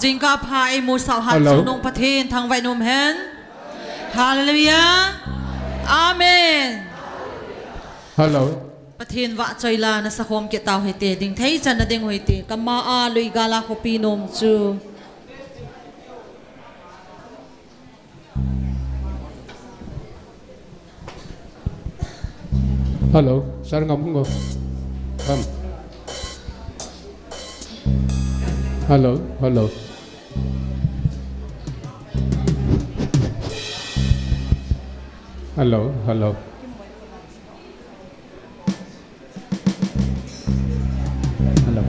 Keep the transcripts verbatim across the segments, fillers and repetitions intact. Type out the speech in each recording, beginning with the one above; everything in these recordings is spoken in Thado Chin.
Jingkah pha eimusah u hat Hello. Chungnung Pathen thangvah in umhen. Hallelujah. Amen. Hello. Pathen vahchoi la nasa khom kit tau hite, ding thei chan nading u hite. Kama a lui gal a khopi nom chu. Hello, sir, ngam hung o. Ngam. Hello, hello. Hello, hello. Hello.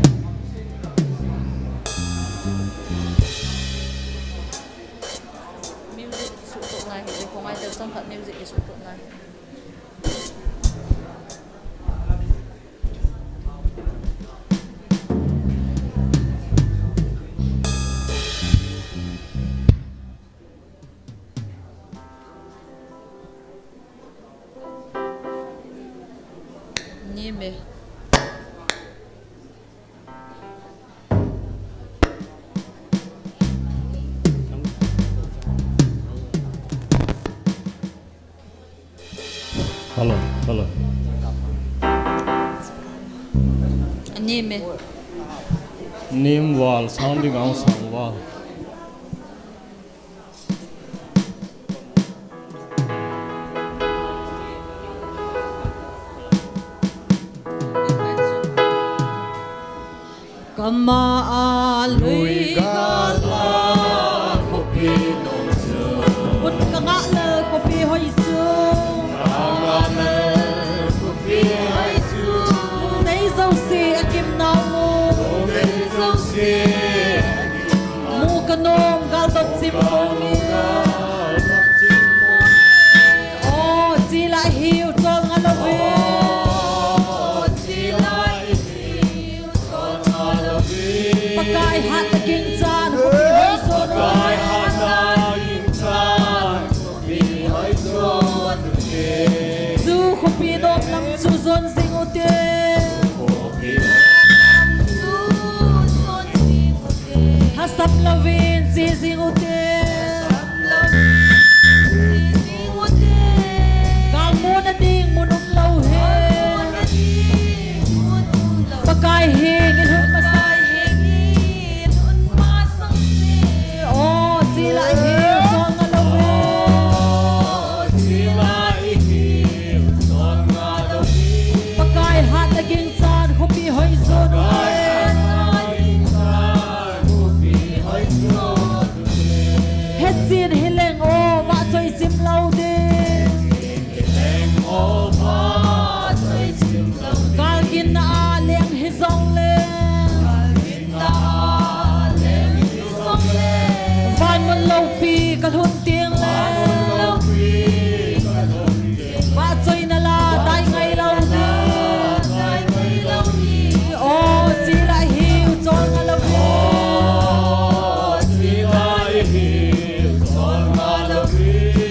Music suhtoh ngai hi, ko ngai tel chang khat music suhtoh ngai. Ni me. Hello, hello. Ani me. Nim val, sounding ang sang val. Kama a lui gal a khopi nom chu. Hun ka ngah le khopi hoi chu. Ka ngah le khopi hoi chu. Lungdei jouse a kim nau. Lungdei jouse a kim nau. Mu ka nom gal dot chim pong e. O, chi la hiu chol nga lo ve. Pakai hatna ging chan khopi hoi chu. Chu khopi nom lam chu jon jing u te. Hasam louvin che jing u te. Gal muna ding mun um lou he. Pakai heng in hun masang. O, chi la hiu chol nga lo ve. Pakai hatna ging chan khopi hoi chu. Hetchin hileng o, vahchoi chim lou ding. Gal ginna a leng hijong le. Van mun loupi ka lhun teng le. Vahchoina la dai ngai lou ding. O, chi la hiu chol nga lo ve.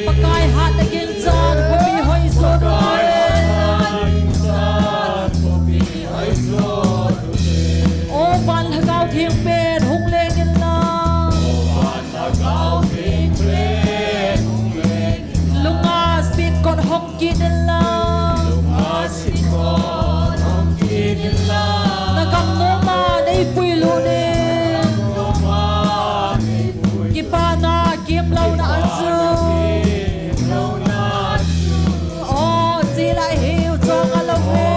Pakai hatna ging chan khopi hoi chu. O, van lhagao theng pen hung leng in la. Lunga sitkot hong kit in la. Na gam nom a nei puilut in. Kipana kimlouna chu. O, chi la hiu chol nga lo ve.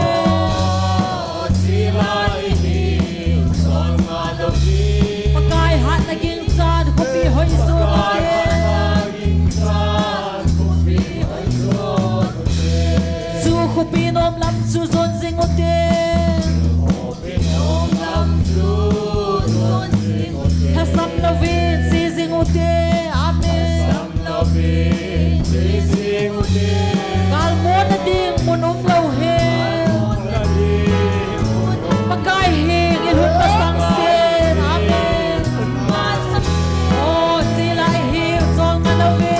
Pakai hatna ging chan khopi hoi chu. Chu khopi nom lam chu jon jing u te. Hasam louvin che jing u te. Amen. Gal muna ding mun um lou he. Pakai heng in hun masang sen. Amen. O, chi la hiu chol nga lo ve.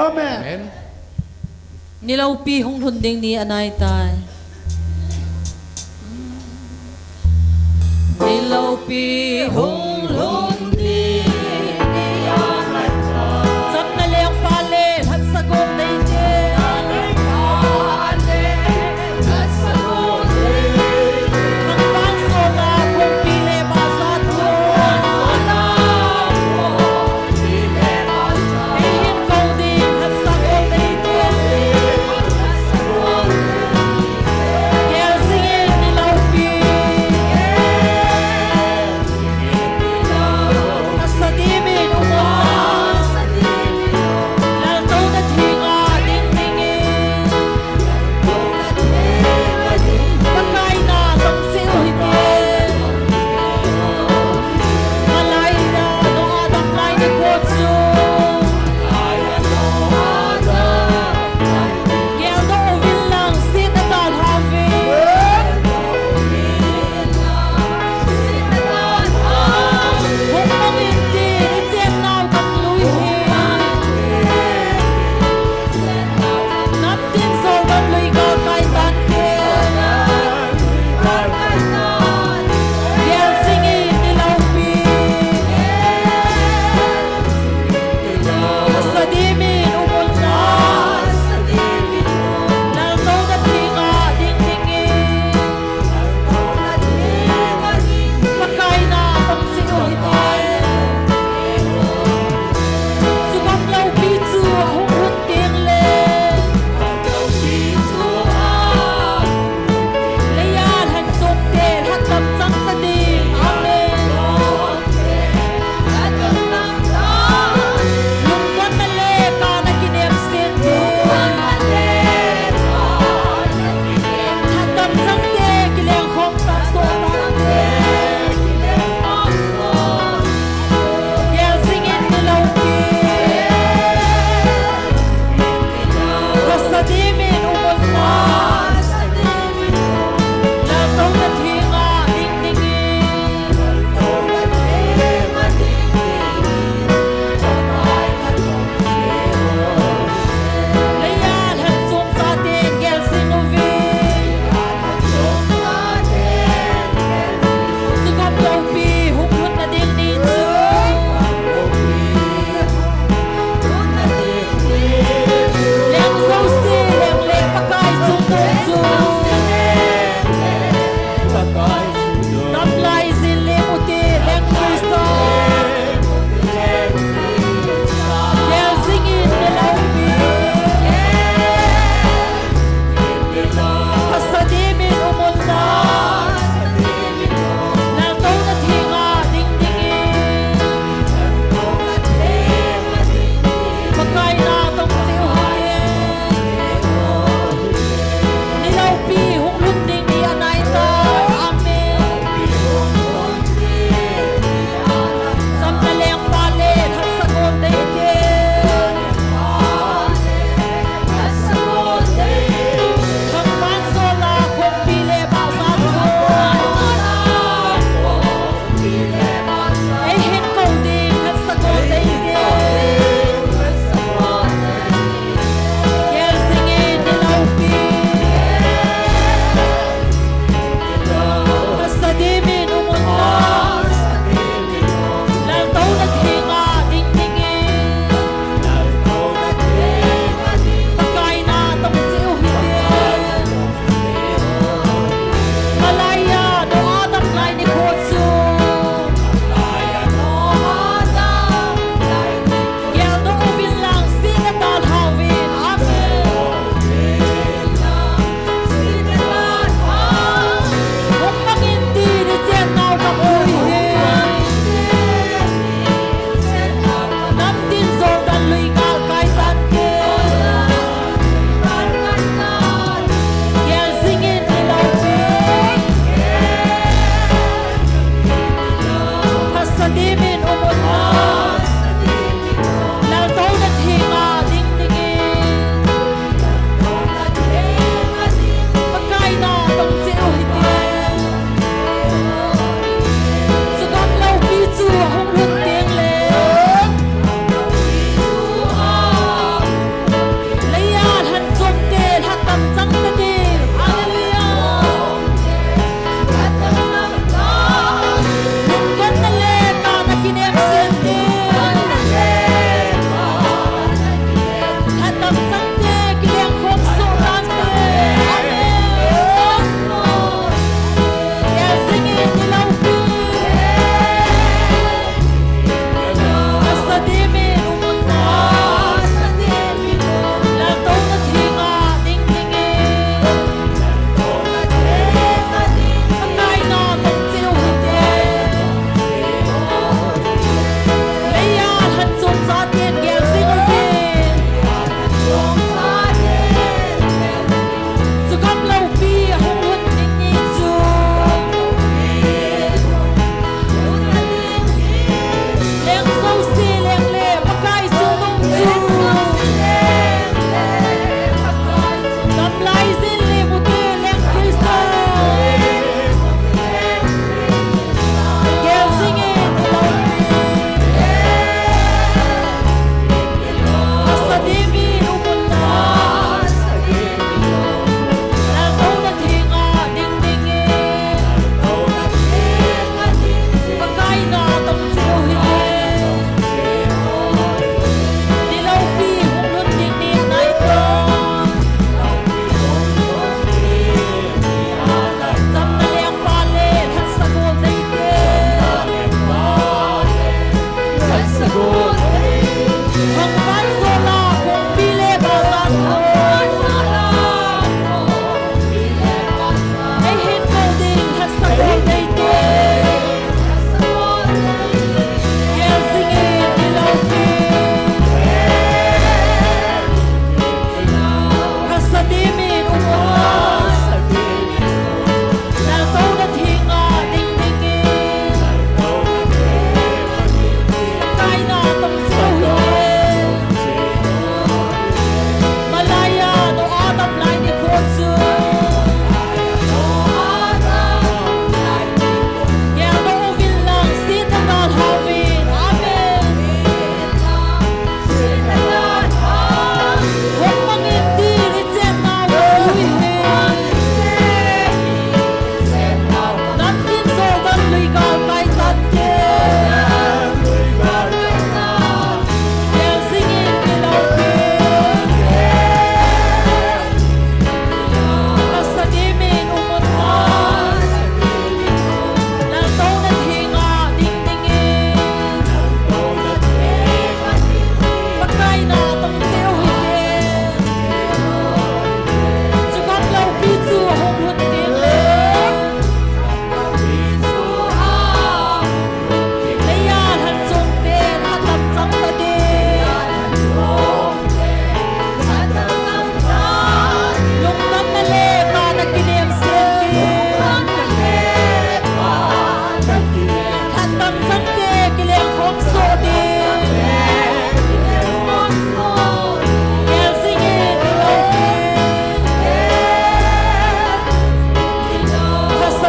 Amen. Niloupi hung lhun ding ni anai tai. Niloupi hung lhun ding ni anai tai. Chapna lengpa le lhatsa gol nei te.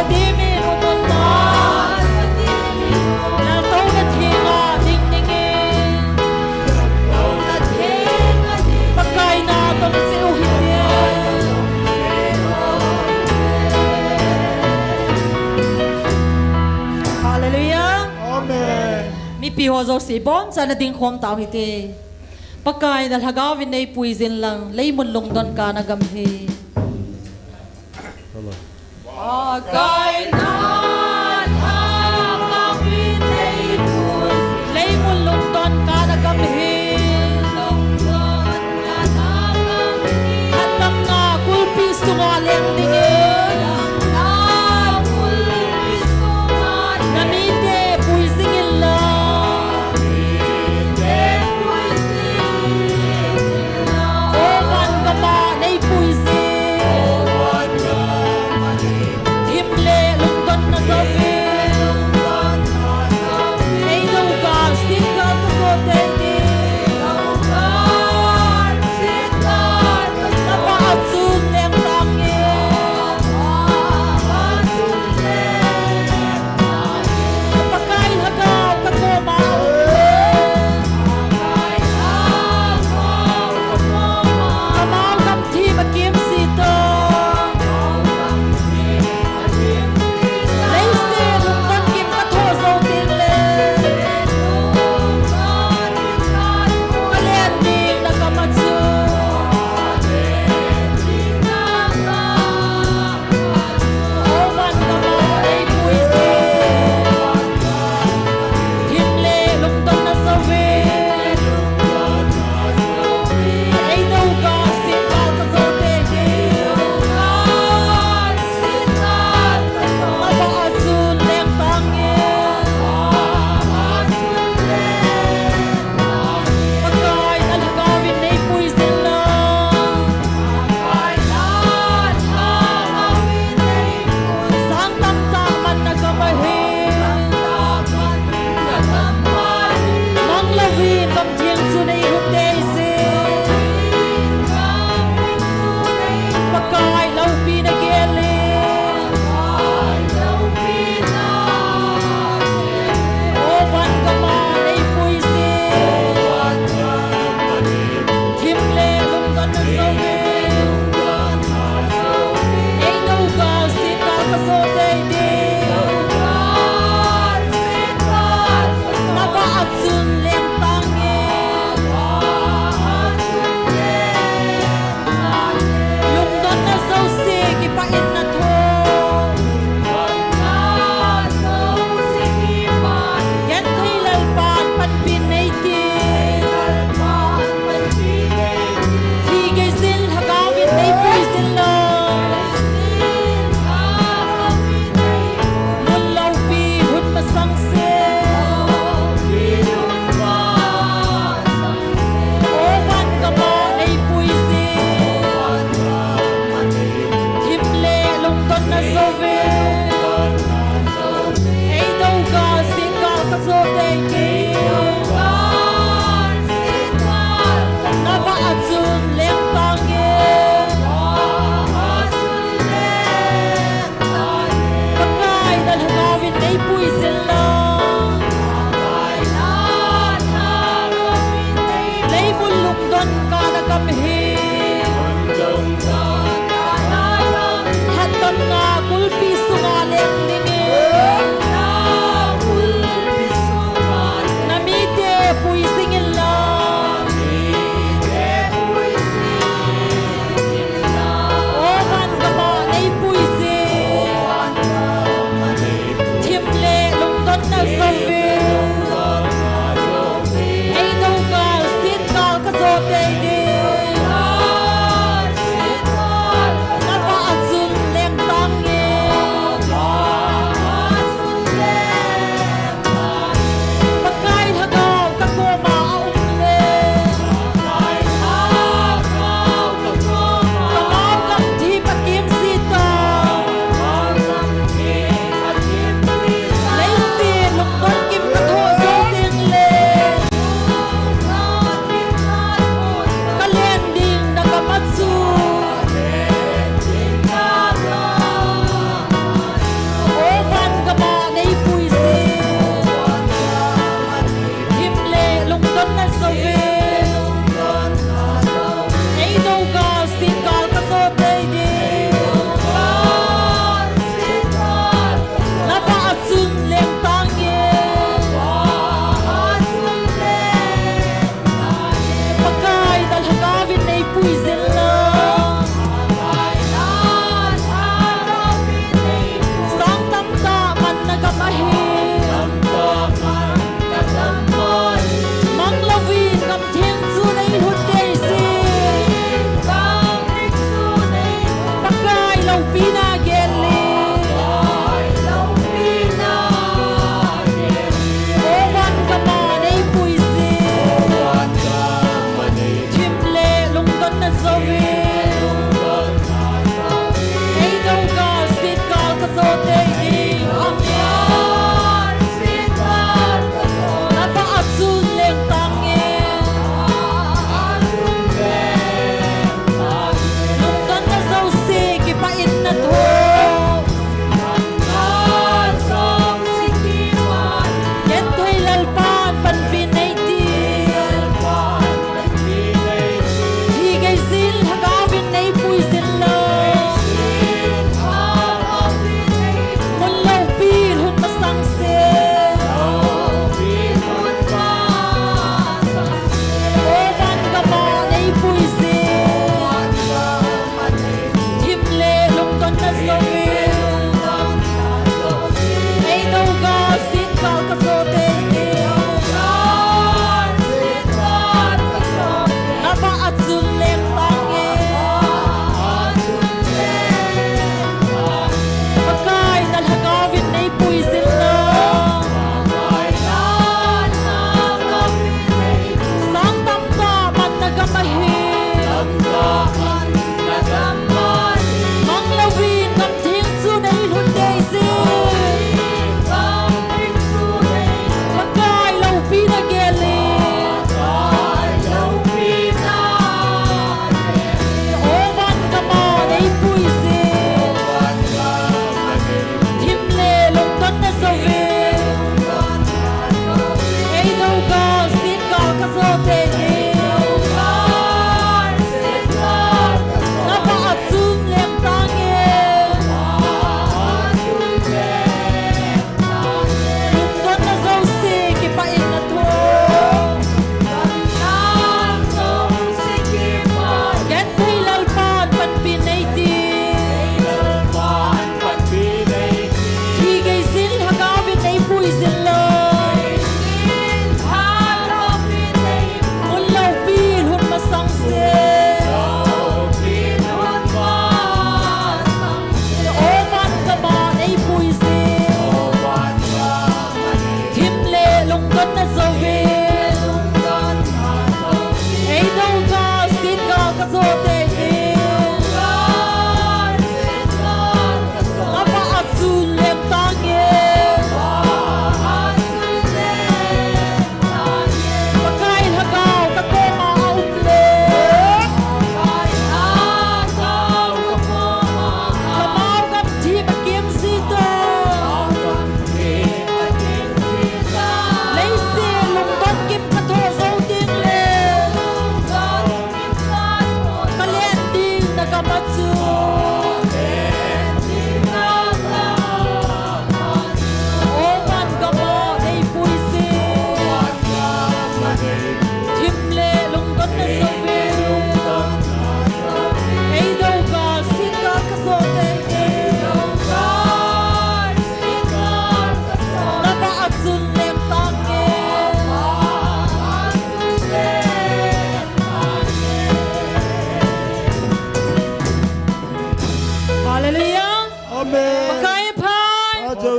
Dimi umon na. Laltouna thenga ding dingin. Pakai natong seh u hite. Hallelujah. Amen. Mipi ho jouse iboncha nading khom tau hite. Pakai nalhagao vin neipuijin lang, leimun lungdon kana gam hi. Pakai nalhagao vin neipuijin. Leimun lungdon kana gam hi. Hatdamna kulpi sunga leng dingin. Namite puijing inla. O van gama neipuijing. Himle lungdonna jouvin. Eidou gal, sitgal kajo tei ding. Navah a chun leng tange. Pakai lhagao kakoma. Amau gamthip akim sita. Leiset lungdon kim katho jou tengle. Kalen ding nakam a chu. O van gama neipuijing. Himle lungdonna jouvin. Eidou gal, sitgal kajo tei ding. Navah a chun leng tange. Pakai nalhagao vin neipuijin lang. Sang tamtah man nagam ahi. Mang louvin gamtheng chu neilhut teijin. Pakai loupi nagel in. O van gama neipuijing. Himle lungdonna jouvin. Eidou gal, sitgal kajo tei ding. Navah a chun leng tange. Lungdonna jouse kipah in natho. Genthei Lalpan panpin neiti. Thi gei jin lhagao vin neipuijin lang. Mun loupi hun masang seh. O van gama neipuijing. Himle lungdonna jouvin. Eidou gal, sitgal kajo tei ding. Navah a chun leng tange. Pakai nalhagao vin neipuijin lang. Leimun lungdon kana gam hi. Hatdamna kulpi sunga leng dingin. Namite puijing inlang. O van gama neipuijing. Himle lungdonna jouvin. Eidou gal, sitgal kajo tei ding.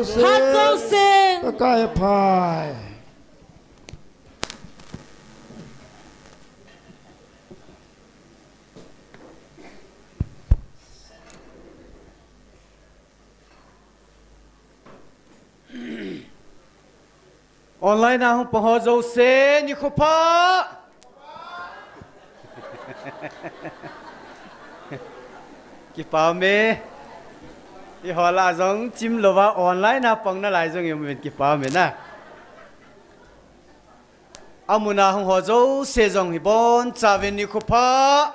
Phat jousen. Pakai aphai. Online a hung pang ho jousen, nikho pha. Kipah e. Eiho lah jong chim louva online a pang nalai jong i um uvin, kipah e na. Amun a hung ho jouse jong hi bonchauvin nikho pha.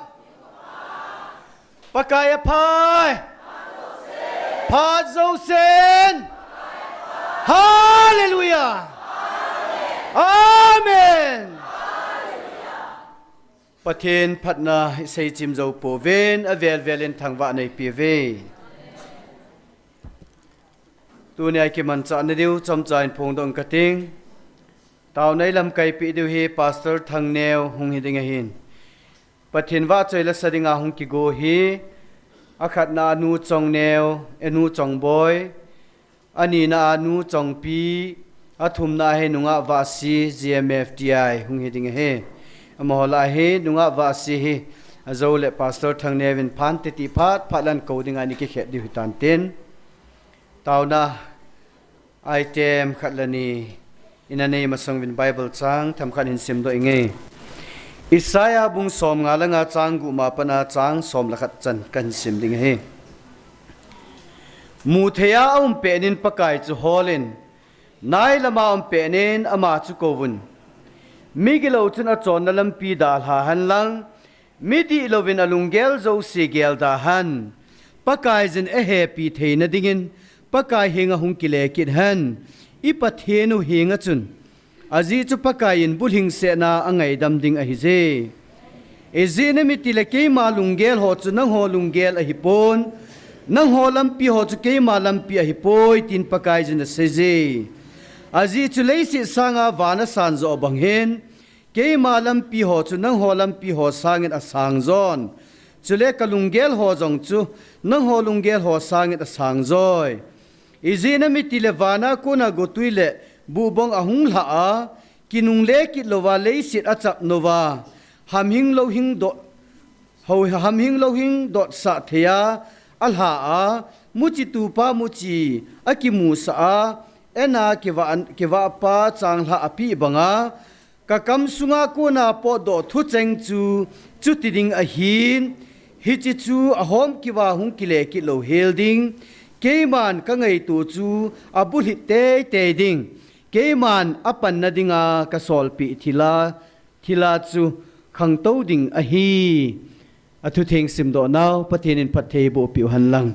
Pakai aphai. Phat jousen. Hallelujah. Amen. Pathen phatna isei chim jou pouvin, avel vel in thangvah neipe uve. Tunia i kimanchah nadiu chomcha in phongdoh inge kating. Taona i lamkaipeh diu hi Pastor Thangneo hung hiding ahin. Pathen vahchoi lasa dinga hung kigo hi, akhatna a Nu Chongneo, eh, Nu Chongboi, anina a Nu Chongpi, athumna a hi Nungah Vahsi, G M F T I, hung hiding ahi. Amaho lah a hi Nungah Vahsi hi, ajou le Pastor Thangneo vin phan titi phat phat lan kou dinga i kikhet diu hitan tin. Taona item khat le ni ina nei masang uvin Bible chang themkhat hin simdoh inge. Isaiah bung somnga le nga chang gup ma a pat a chang som le khat chan kahin sim ding ahi. Muthei a aum petnin Pakai chu holin, nai lama aum petnin ama chu kouvun. Migilou chun achonna lampi dalha hen lang, mi dihlouvin alunggel jouse gelda hen. Pakaiyin ahepi theina dingin Pakai henga hung kile kit hen. I Pathen u henga chun. Ajeh chu Pakaiyin bulhingsetna angaidam ding ahije. Ijeh inem itile keima lunggel ho chu nangho lunggel ahipon, nangho lampi ho chu keima lampi ahipoi, tin Pakaiyin aseije. Ajeh chu leiset sanga van asan joh bang hin, keima lampi ho chu nangho lampi ho sangin asang jon. Chule kalunggel ho jong chu nangho lunggel ho sangin asang joi. Ijeh inem itile vana kona gotwi le buhbong ahung lha a, kinungle kit louva leiset achap nouva, hamhing louhing dot, ho, hamhing louhing dotsah thei a, alha a, muchi tupa muchi akimusah a, ena kivah, kivahpa changlhah apeh banga, kakam sunga kona potdoh thucheng chu, chuti ding ahin, hiche chu ahom kiva hung kile kit louhel ding, keiman kangaito chu abulhit teitei ding, keiman apanna dinga kasolpeh thilha, thilha chu khangtou ding ahi. Athutheng simdoh nau, Pathen in phatthei boh peh u hen lang.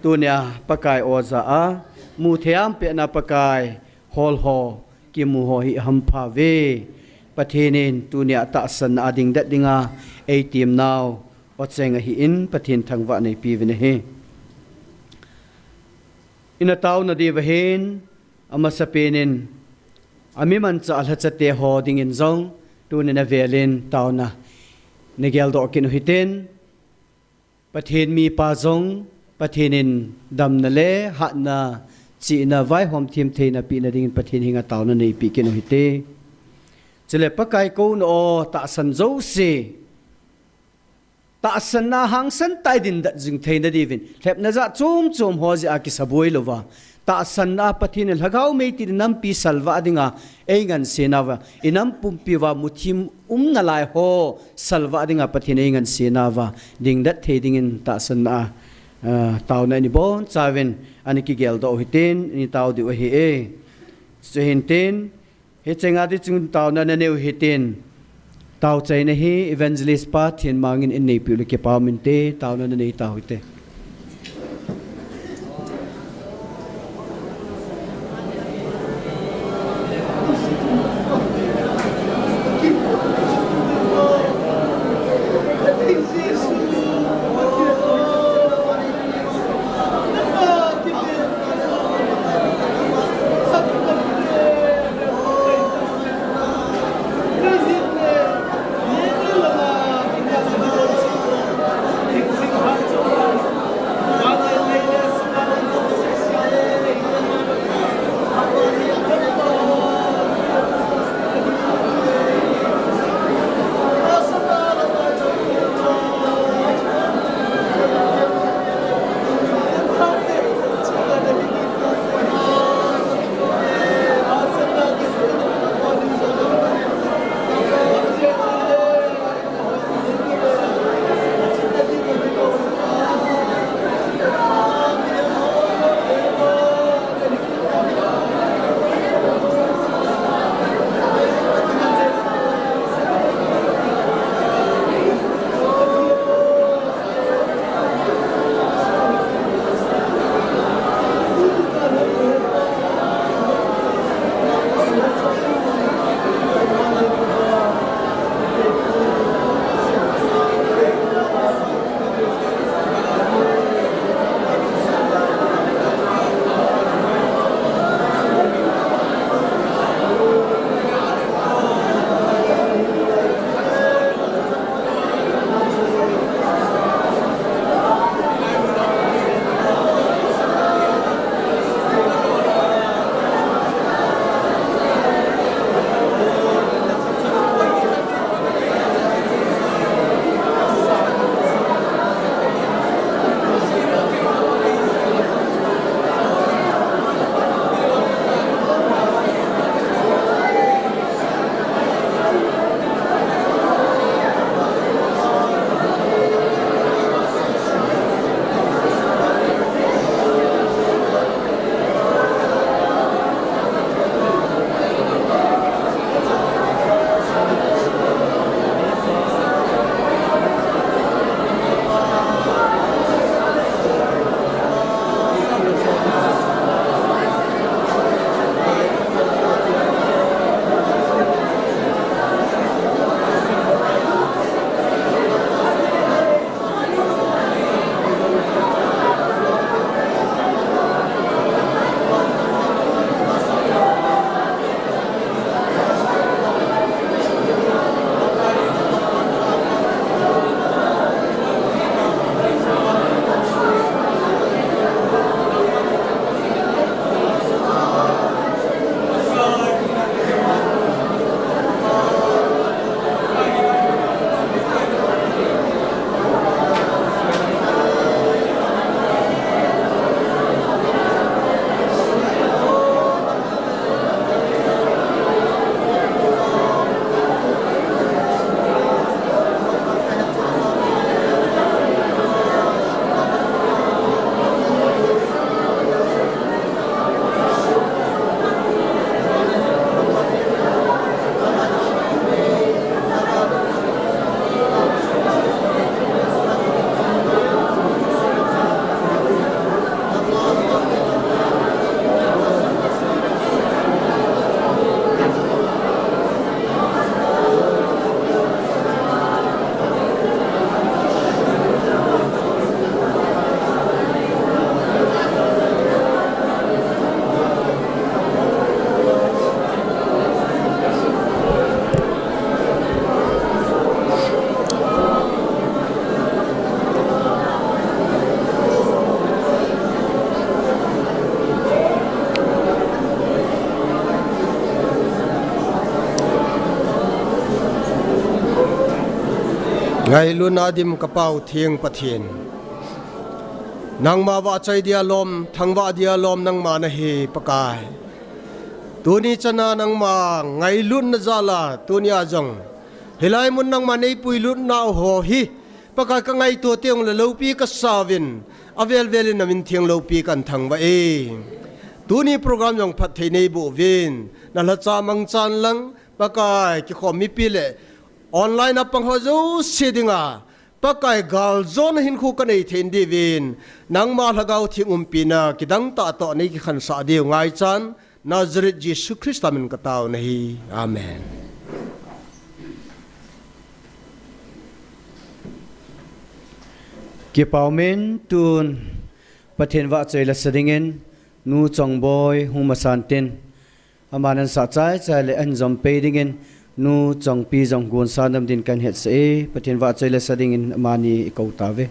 Tunia Pakai o jah a, muthei a aum petna Pakai hol ho, kimu ho hi hampha uve. Pathen in tunia tahsanna a dingdet dinga eitem nau, o cheng ahin Pathen thangvah neipe uvin ahi. Ina taona diuva hin, amasapen in, ami manchah lhacha te ho dingin jong, tunin avelin taona nageldoh kit u hitin, Pathen mipa jong, Pathen in damna le hatna, chihna, vaihom thim theina pehna dingin Pathen henga taona neipeh kit u hite. Chule Pakai kouna o tahsan jouse, tahsanna hangsan tah a i dindet jing theina diuvin, lhepna jat chom chom ho jeh a kisaboi louva, tahsanna a Pathen in lhagao mei titi nampi salvah dinga eingansena uva, i nam pumpi uva muthim um nalai ho salvah dinga Pathen in eingansena uva, dingdet thei dingin tahsanna a, ah, taona in ibonchauvin ana kigeldoh u hitin, ini tao diu ahi e. Chuhin tin, hiche nga di chun taona nanei u hitin, tao chaina hi Evangelist pa Thinmang in eineipeh u le kipa um inte, taona nanei tau hite. Ngailutna dim ka Pa u Theng Pathen, nangma vahchoi dia lom, thangvah dia lom nangma nahi Pakai. Tuni chana nangma ngailutna jal a, tuni a jong hilai mun nangma neipui lutna u ho hi Pakai ka ngaito teng le loupi ka sa uvin, avel vel in na min theng loupi kan thangvah e. Tuni program jong phatthei neiboh uvin, na lhacha mangchan lang, Pakai kikhom mipi le online a pang ho jouse dinga Pakai galjona hinkho ka nei thei diuvin, nangma Lhagao Theng umpina kidang tah toh nei kikhansah diu ngaichan, Nazareth Jesu Christa min ka tao nahi. Amen. Kipa umin, tun Pathen vahchoi la sa dingin Nu Chongboi hung masan tin, aman ahin sah chai chai le ahin jom pei dingin Nu Chongpi jong gon sa nam din kan hetsah e. Pathen vahchoi la sa dingin amani i kou tauve.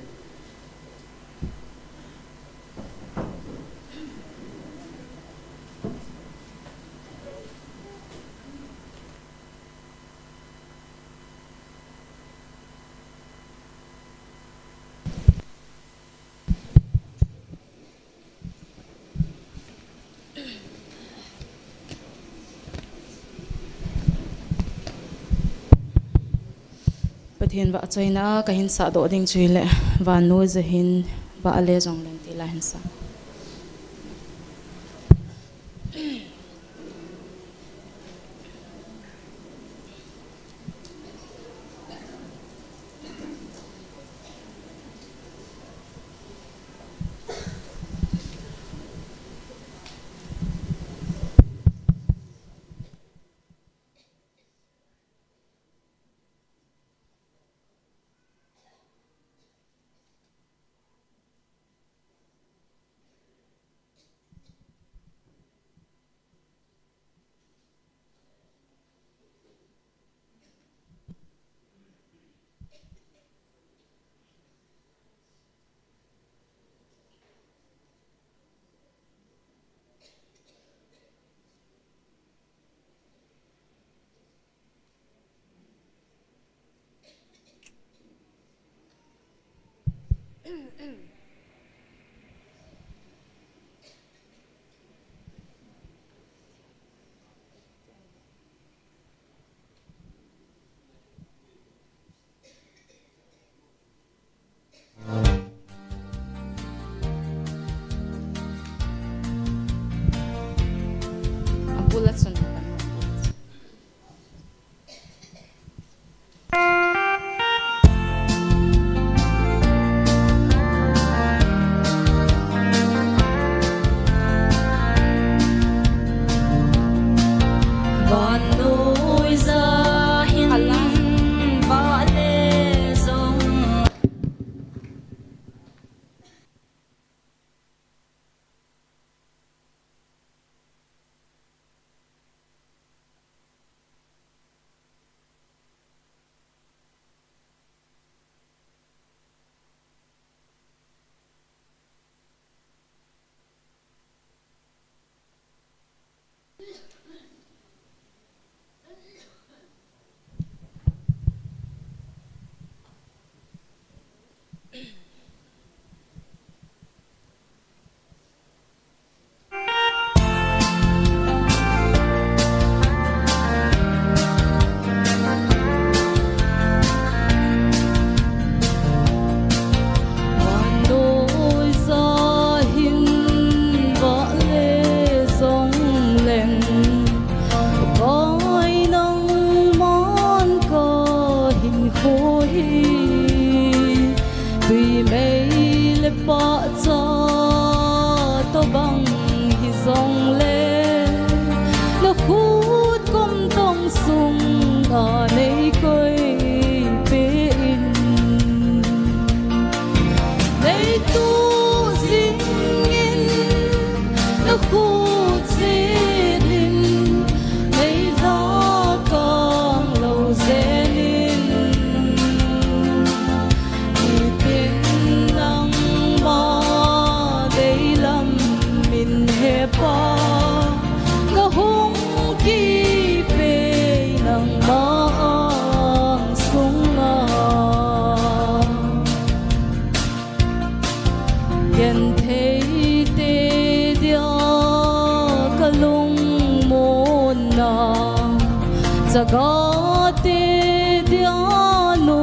Pathen vahchoina a ka hin sah doh ding chu hile, Vannu Zahin Bahle Jongleng ti la hin sa. Chagate dia nu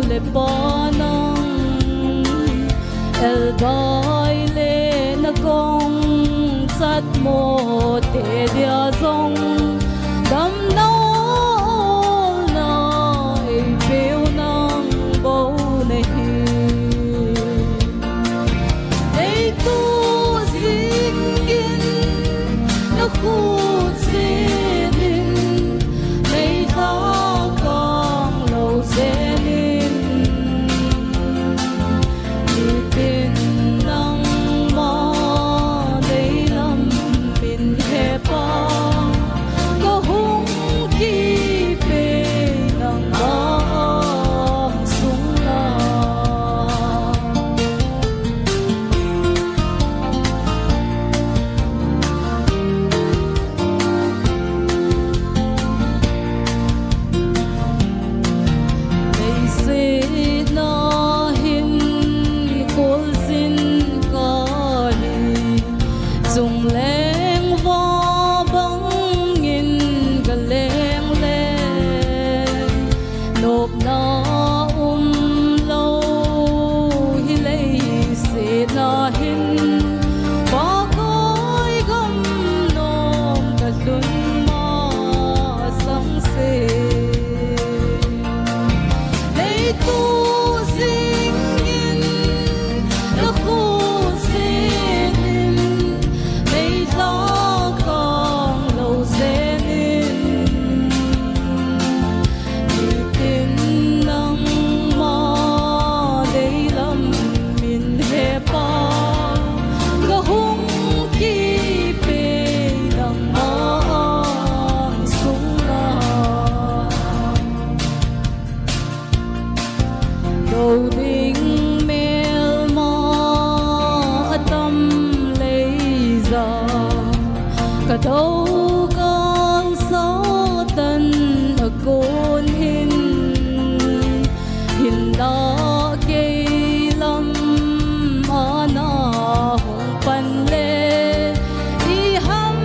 le pa nang, eldai le na kong chatmo te dia jong, damna olna eipeu nang bou nahi. Nei tu jingin, na khut jingin, nei tha kang lou jingin. Nitin nangma deilam min hepa, ka hung kipei nangma sunga. Leiset na hin kholjin kahi, chungleng va bangin ka leng le, nopna umlou hi leiset na hin, Pakai gam nom ka lhun masang se. Nei tu jingin, na khut jingin, nei tha kang lou jingin. Nitin nangma deilam min hepa, ka hung kipei nangma sunga. Dou ding melma atam leija, ka dou kang Satan a kon hin, hinna kei lam ana hung pan le, iham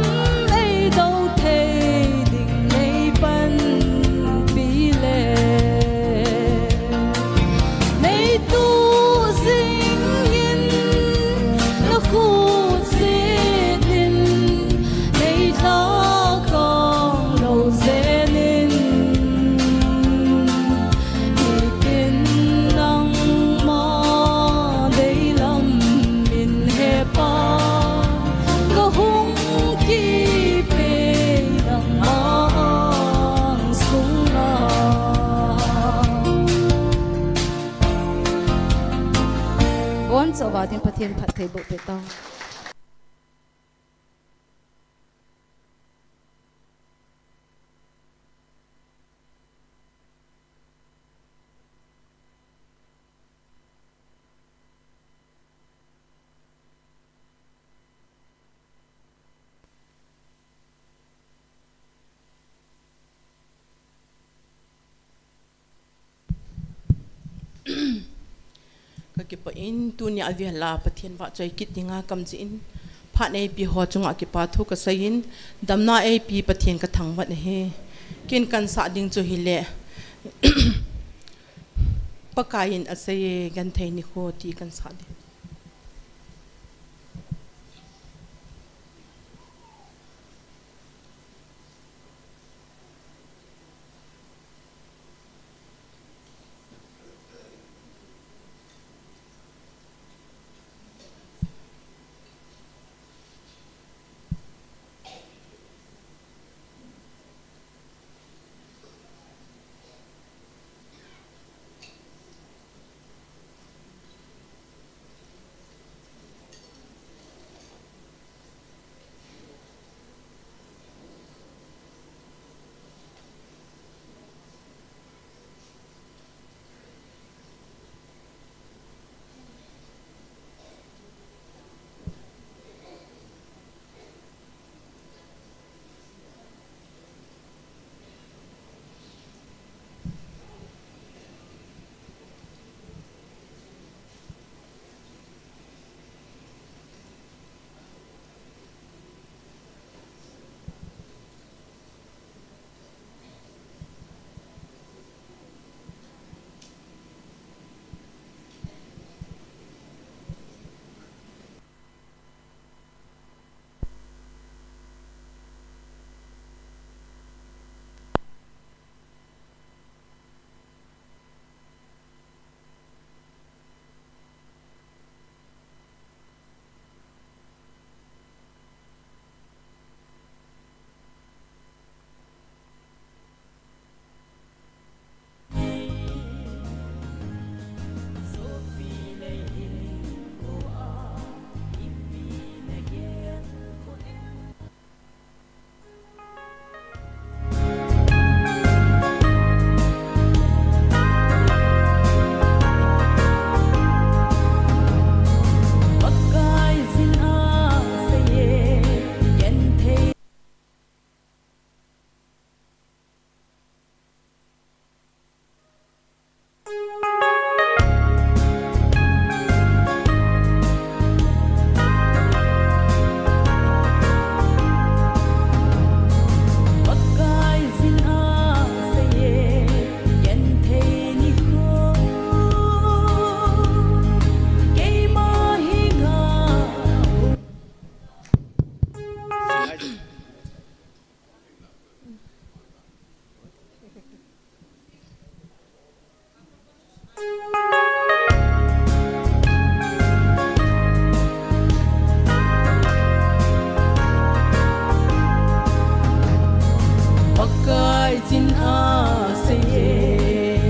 ei dou thei ding nei panpi le. Nei tu jingin, na khut jingin, nei tha kang lou jingin. Nitin nangma deilam min hepa, ka hung kipei nangma sunga. Bonchauva ding Pathen phattheiboh peh tao. Ka kipah in tunia avela Pathen vahchoi kit dinga kamjin, phat eipe ho chunga kipathu kaseiyin, damna eipe Pathen kathangvah e. Ken kansah ding chu hile, Pakaiyin aseiye, genthei nikho ti kansah ding. Pakaiyin asei e,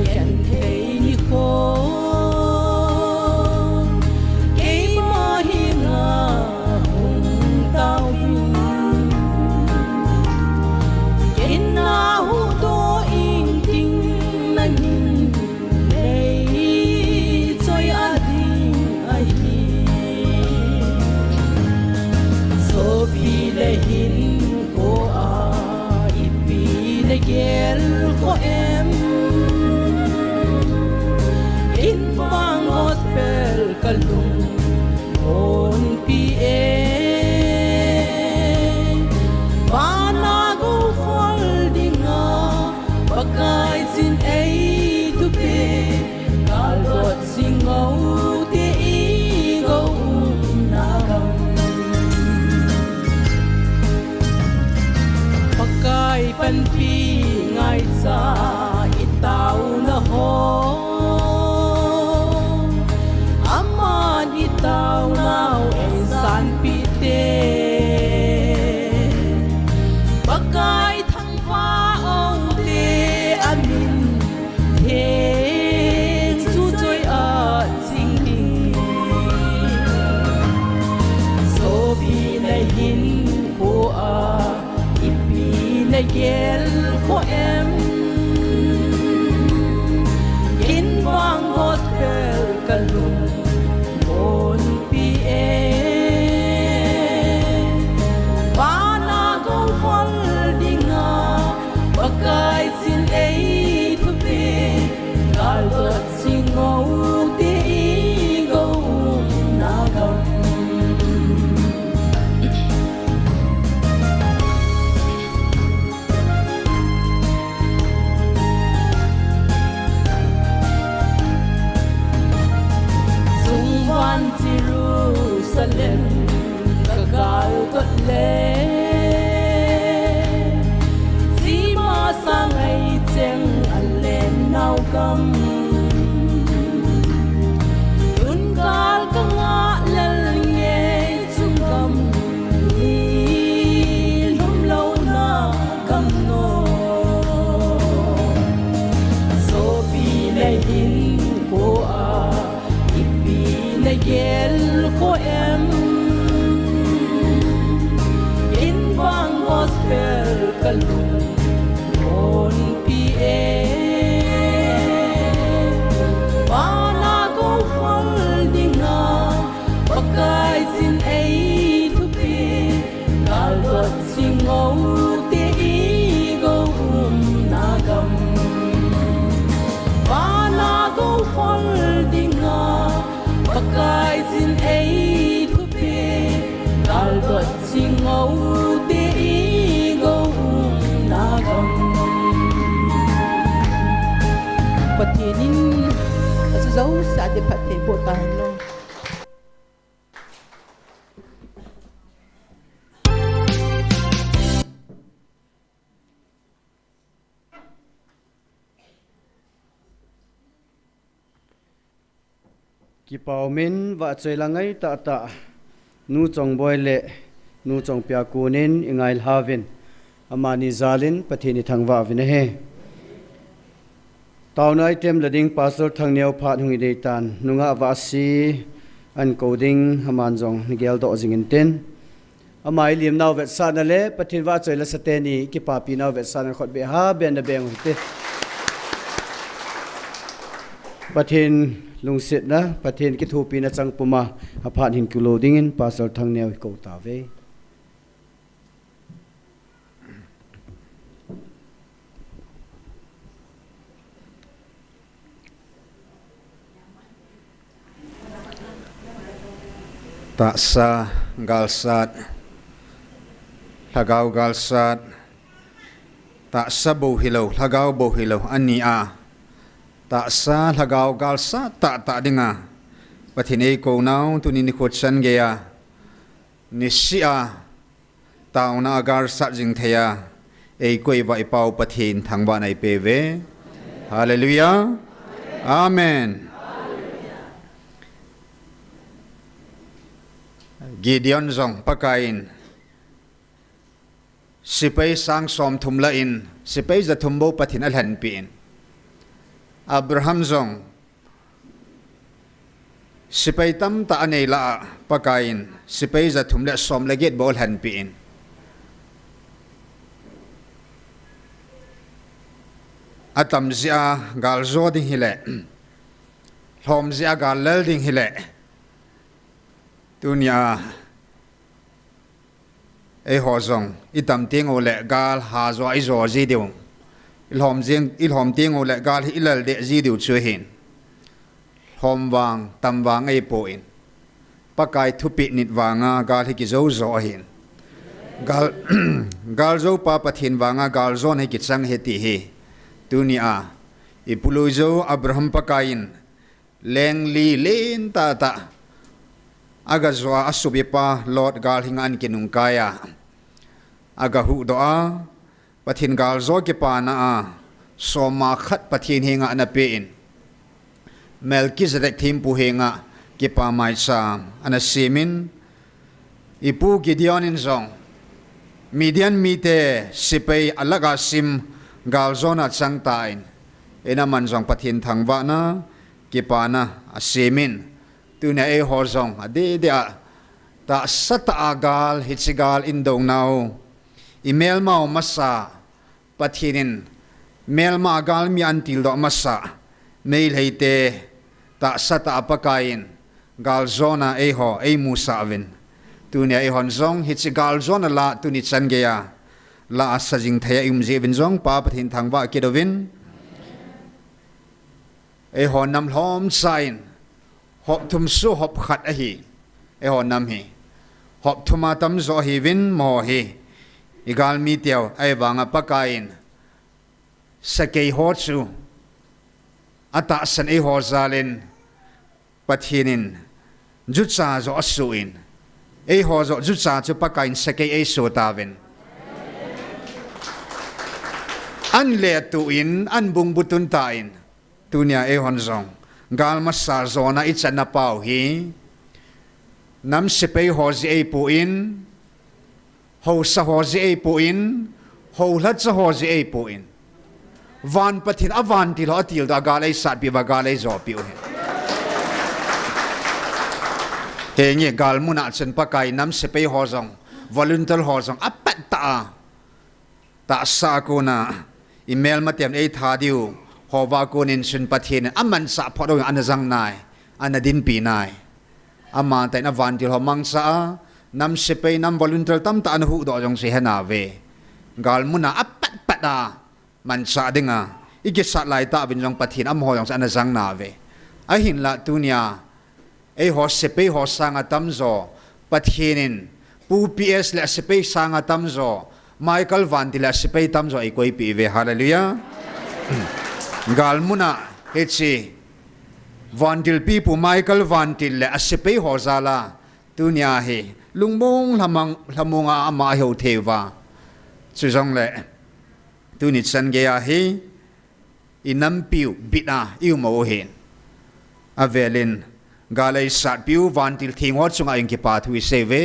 genthei nikho, keima henga hung tauvin. Ken nahuhdoh ingting, nangin lei choi a ding ahi. Sopi le hinkho a ipi nagel kho em? Ken vang gospel kalung honpi e. Vana gou khol dinga Pakaiyin eithupi, kaldot jing oute i gou umna gam. Pakai panpi ngaicha i tauna ho, aman i taunau eisanpi te. Pakai thangvah oute amin theng chu choi a jing ding. Sopi le hinkho a ipi nagel kho em? Ken vang gospel kalung honpi e. Vana gou khol dinga Pakaiyin eithupi, kaldot jing oute i gou umna gam. Sung van Jerusalem ka kaldot le, chima sang ei cheng a lennau gam. Tun kal ka ngah lel ngei chung gam, i lhum louna gam no. Sopi le hinkho a ipi nagel kho em? Ken vang gospel kalung honpi e. Vana gou khol dinga Pakaiyin eithupi, kaldot jing oute i gou umna gam. Vana gou khol dinga Pakaiyin eithupi, kaldot jing oute i gou umna gam. Pathen in achu jouse a ding phatthei boh tahen lang. Kipa umin vahchoi la ngai tahtah Nu Chongboi le Nu Chongpi a konin i ngailhauvin, amani jalin Pathen i thangvah uvin ahi. Taona item la ding Pastor Thangneo phat hung i deitan, nungah vahsi ahin kou ding, aman jong na geldoh jing intin. Ama i limnau vetsahna le Pathen vahchoi la sateni kipapinau vetsahna khut beh ha beh na beng u hite. Pathen lungsetna, Pathen kithopina chang puma aphat hin kiu lou dingin Pastor Thangneo i kou tauve. Tahsa galsat, lhagao galsat, tahsa bou hilou, lhagao bou hilou, ani a tahsa lhagao galsat tahtah dinga Pathen eikou nau tuni nikho chan geiya nisih a tauna a gal sat jing thei a, eikoi uva i Pau Pathen thangvahna i pe uve. Hallelujah. Amen. Gideon jong Pakaiyin sepai sang som thum lah in, sepai ja thum bou Pathen in alhenpeh in. Abraham jong sepai tamtah anei lah a, Pakaiyin sepai ja thum le som le get bou alhenpeh in. Atam jeh a gal jo ding hile, lhom jeh a gal lel ding hile, tunia eiho jong i tam teng uleh gal ha jo a i jo ji diu, i lhom jing, i lhom teng uleh gal hi i lel deh ji diu chu ahin. Lhom vang, tam vang eipoi. Pakai thupeh nit vanga gal hi kijo jo ahin. Gal, gal jo pa Pathen vanga gal jona hi kichang ahi ti hi. Tunia i pului jo Abraham Pakaiyin leng li len tahtah aga jo a, asuhpi pa Lot gal henga ahin kinungkai a, aga huhdoh a, Pathen gal jo kipana a soma khat Pathen henga ana pe in, Melchizedek thempu henga kipa maicham ana sem in, i pu Gideon in jong Midian mite sepai a lakh a sim gal jona chang tan, eina man jong Pathen thangvahna, kipana asem in. Tunia eiho jong adeh deh a tahsa tah a gal, hiche gal in douna u, i melmau masa, Pathen in melma a galmi ahin tildoh masa, Meitei te tahsa tah a Pakaiyin gal jona eiho eimusah uvin. Tunia eihon jong hiche gal jona la tuni chan geiya la a sa jing thei a i um jeh uvin jong Pa Pathen thangvah kit uvin. Eiho nam lhomcha in, hop thum soh hop khat ahi. Eiho nam hi hop thum a tamjo ahiuvin, amaho hi i galmi teu, ahivanga Pakaiyin sakei ho chu atahsan eiho jal in, Pathen in jucha joh asoh in, eiho joh jucha chu Pakaiyin sakei eisoh tauvin. Ahin letuh in, ahin bungbu tun tan, tunia eihon jong gal masa jona i channa pau hi, nam sepai ho jeh eipoi, haosa ho jeh eipoi, haolhacha ho jeh eipoi, van Pathen a vantil ho atildoh a gal eisatpeh uva gal eijopeh u ahi. Henge, gal muna chun Pakai nam sepai ho jong, volunteer ho jong apat tah a, tahsa a kona i melmaten eitha diu hova konin chun Pathen in amanchah phot u ana jang nai, ana dinpi nai. Amatah in a vantil ho mangcha a, nam sepai, nam volunteer tamtah ana huhdoh jong chu ihet nauve. Gal muna apat pat a manchah dinga i kisat laitah uvin jong Pathen amaho jong chu ana jang nauve. Ahinlah tunia eiho sepai ho sanga tamjo, Pathen in Pu P S le asepai sanga tamjo, Michael vantil le asepai tamjo eikoipeh uve. Hallelujah. Gal muna hiche vantil pipu Michael vantil le asepai ho jal a tunia hi lungmong lhamang, lhamong a ama ahou thei uva, chujongle tuni chan geiya hi i nampiu bit a i um u ahin. Avelin gal eisatpeh u vantil theng ho chunga jong kipa thu isei uve.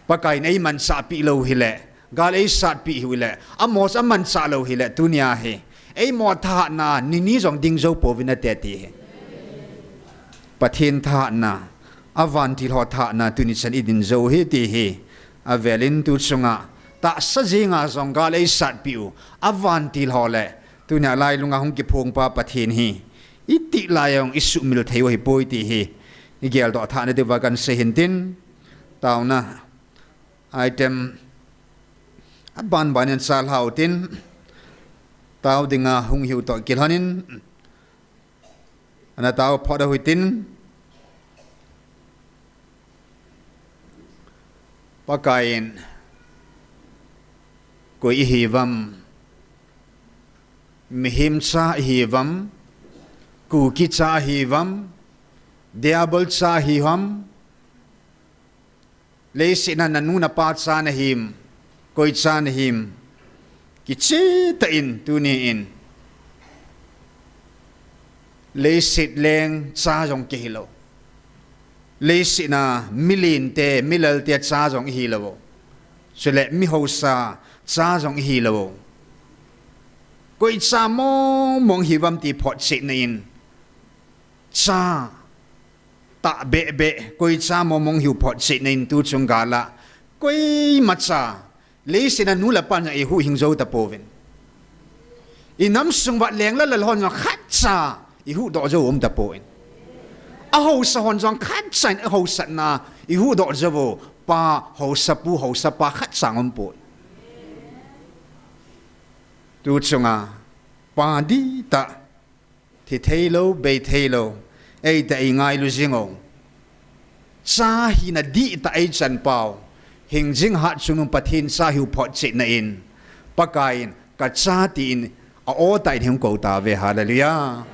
Pakaiyin eimanchahpeh lou hile, gal eisatpeh hile, amaho chu amanchah lou hile, tunia hi eimo thahatna nini jong ding jou pouvin nate ti hi. Pathen thahatna, avantil ho thahatna tuni chan i ding jou u ahi ti hi. Avelin tu chunga tahsa jenga jong gal eisatpeh u avantil ho le tunia lailunga hung kiphong pa Pathen hi itih lai a jong i suhmil thei u ahipoi ti hi i geldoh thah nadiuva kahin sei hintin, taona item abanbanin chalhau tin, tao dinga hung hiu toh kilhonin ana tao phot u hitin, Pakaiyin koi ihiuvam, mihem cha ihiuvam, Kuki cha ihiuvam, Diabol cha ihiuvam, Leiset a nanu napa cha nahim, koi cha nahim, kicheh tah in tuni in leiset leng cha jong kihilou. Leiset a milen te, milal te cha jong ihilou. Chule mi haosa cha jong ihilou. Koi cha mong mong hiuvam ti photchetna in, cha tahbeh beh, koi cha mong mong hiu photchetna in tuchung gal a koima cha, leiset a nu le pa in jong eihuhhing jou tapouvin. Inam sung uva leng le lal hon jong khatcha ihuhdoh jou um tapouvin. Ahaosa hon jong khatcha in ahaosatna ihuhdoh jou u, pa haosa pu haosa pa khatcha aumpoi. Tuchung a pa dihtah, thi theilou, bei theilou, eita eingailu jing u, cha hina dihtah eichan pau, hingjing hatchungnung Pathen cha hiu photchetna in, Pakai in kacha tin a-o tah in hung kou tauve. Hallelujah.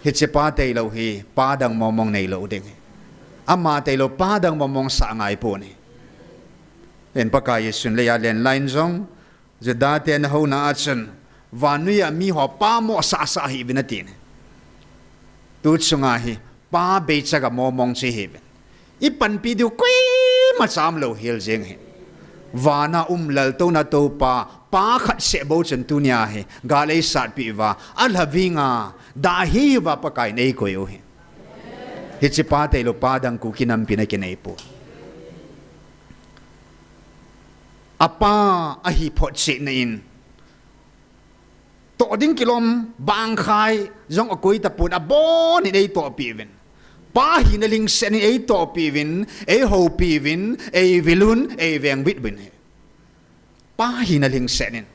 Hiche pa tailou hi pa dang mong mong neilou ding ahi. Ama tailou pa dang mong mong sah angaipon ahi. Ven, Pakai Jesun lei a alen lai in jong, Juda te ana houna a chun, vannoi a miho pa mohsah sah hih uvin atin ahi. Tuchung a hi pa beichak a mong mong chu ihiuvin, ipanpi diu koima cha umlou hel jeng ahi. Van a um laltouna toupa, pa khat seh bou chun tunia hi gal eisatpeh uva, alhaving a dahi uva Pakai in eikoi u ahi. Hiche pa tailou pa dang Kuki nampi in akinei poi. Apa ahi photchetna in, toh ding kilom bangkhai jong akoi tapon, abon in eitohpeh uvin. Pa hina lhingset in eitohpeh uvin, eihoupi uvin, eivil un, eiveng vit uvin ahi. Pa hina lhingset in.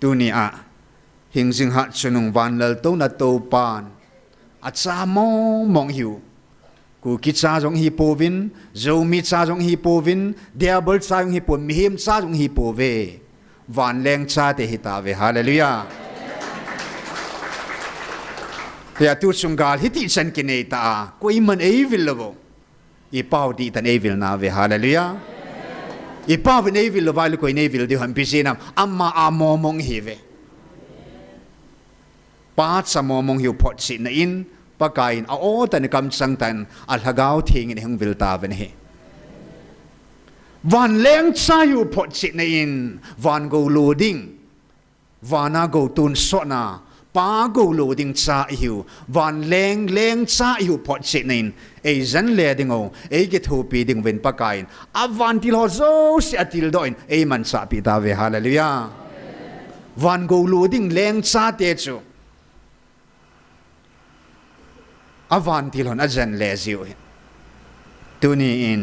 Tunia hingjing hatchungnung van laltouna toupan acha mong mong hiu, Kuki cha jong ihipouvin, Zomi cha jong ihipouvin, diabol cha jong ihipouvin, mihem cha jong ihipouve. Vanleng chate ihitauve. Hallelujah. Hia tuchung gal hitih chan kinei tah a, koiman eivil lou u, ipau dihtah in eivil nauve. Hallelujah. Ipauvin eivil lou uva ahile koiyin eivil diu ham, ipi jeh ham? Ama a mong mong ihiuve. Pa cha mong mong hiu photchetna in, Pakai in a-o tah in, akamchang tah in, aLhagao Theng in eihung vil tauvin ahi. Vanleng cha hiu photchetna in, van gou lo ding, van a gou tonsotna, pa gou lo ding cha ihiu, vanleng leng cha ihiu photchetna in, eijen le ding u, eikithopi ding uvin Pakai in avantil ho jouse atildoh in eimanchahpeh tauve. Hallelujah. Van gou lo ding leng chate chu avantil hon ajen le jiu ahi. Tuni in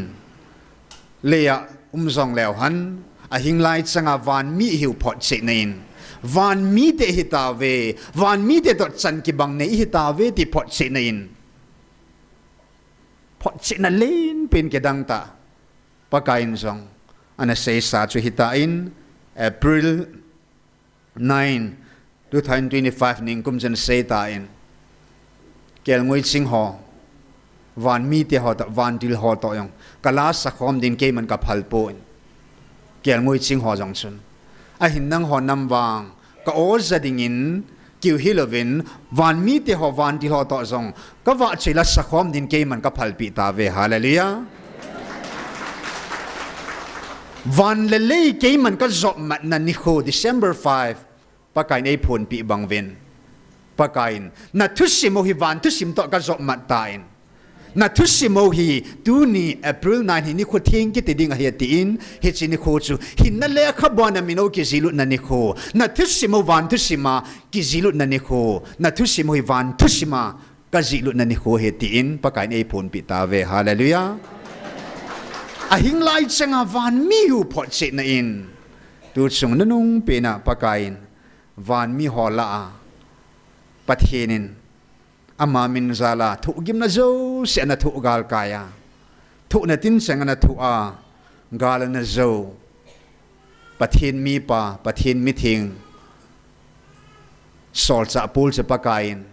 lei a um jongleu hen, ahing lai chang a vanmi ihiu photchetna in, vanmite ihitauve, vanmite toh chan kibang nei ihitauve ti photchetna in, photchetna lenpen kidang tah, Pakai in jong ana seisa chu hitan, April nine, two thousand twenty-five ningkum chun asei tan, kelngoi ching ho, vanmite ho toh, vantil ho toh jong kala sakhom din keiman kaphal poi. Kelngoi ching ho jong chun, ahin nangho nam vang ka-o ja dingin kiu hilouvin, vanmite ho, vantil ho toh jong kavahchoi la sakhom din keiman kaphalpeh tauve. Hallelujah. Van le lei keiman kajopmatna nikho, December five, Pakai in eiphonpeh bang uvin, Pakai in, nathusim u hi van thusim toh kajopmat tan, nathusim u hi tuni April nine hi nikho theng kiti ding ahi atin, hiche nikho chu hinna lekhabu a namin u kijilutna nikho, nathusim u van thusim a kijilutna nikho, nathusim u hi van thusim a kajihlutna nikho ahi tin Pakai in eiphonpeh tauve. Hallelujah. Ahing lai chang a vanmi hiu photchetna in, tuchung nunung pen a Pakai in vanmi ho lah a Pathen in ama min jal a thohgimna jouse ana thoh galkai a, thohna tincheng ana thoh a, gal ana jo, Pathen mipa, Pathen mitheng, solchah Paul chu Pakai in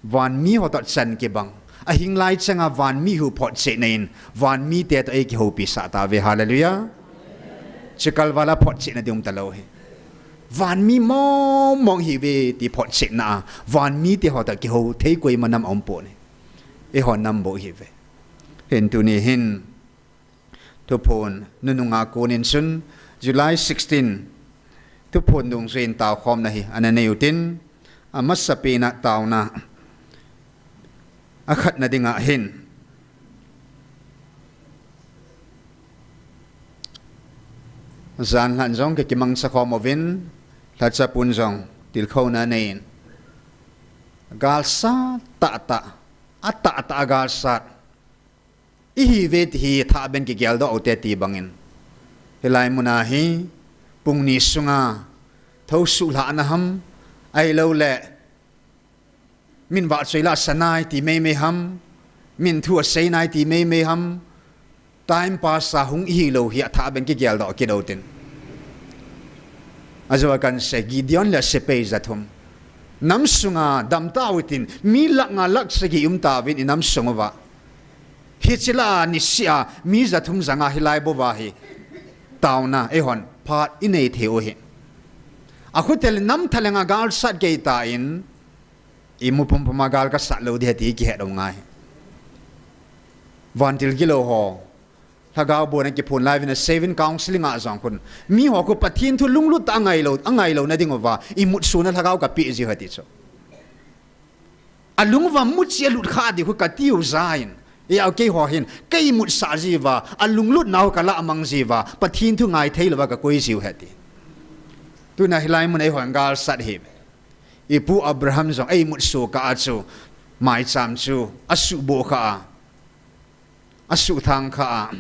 vanmi ho toh chan kibang, Ahing lai changa vanmi hu photchetna in, vanmi te toh eikihoupi sah tauve, hallelujah. Chikal vala photchetna ding um talou hi. Vanmi mong mong hiuve ti photchetna a, vanmi te ho toh kihou thei koima nam aum pon ahi. Eiho nam bou hiuve. Hin tuni hin, Thuphon nunung a konin chun July sixteen, Thuphon nung chun taokhomna hi ana nei utin, amasapen a taona akhatna dinga hin, janhi jong kei kimangcha khom uvin, lhachapun jong tilkhouna neiyin, galsat tahtah, atahtah a galsat ihiuve ti hi thahbeh in kigeldoh ute ti bangin, hilai muna hi pung ni sunga thousuh lhahna ham, ahilouleh min vahchoi lah sa nai ti meimei ham, min thu asei nai ti meimei ham, time pass a hung ihi lou hi athahbeh in kigeldoh kit utin. Ajou a kahin sei, Gideon le sepai jathum nam sunga dam tauhitin, mi lakh nga lakh sagi um tauvin inam sung uva. Hiche lah a niseh a mi jathum janga hilai bouva hi taona eihon phat inei thei u hi. Akhotel in nam thalhenga galsat kei tan, imu pumpuma gal kasat lou ding ahi ti kihet u ngai. Vantil gilou ho, lhagao boina kiphon lai uvin, a seven counseling a jong khun, miho khu Pathen thu lunglut tah a angai lou, angai louna dinguva imut sona lhagao kapeh jiu ahi ti chu. Alung uva muchi alut kha ding khu katiu jeh in, eiho keiho hin ka imutsah jiuva, alunglut nau kalahmang jiuva, Pathen thu ngai thei louva kakoi jiu ahi ti. Tuna hilai mun eihon galsat hi, ipu Abraham jong eimutso kah a chu maicham chu asuhboh kha a, asuhthang kha a,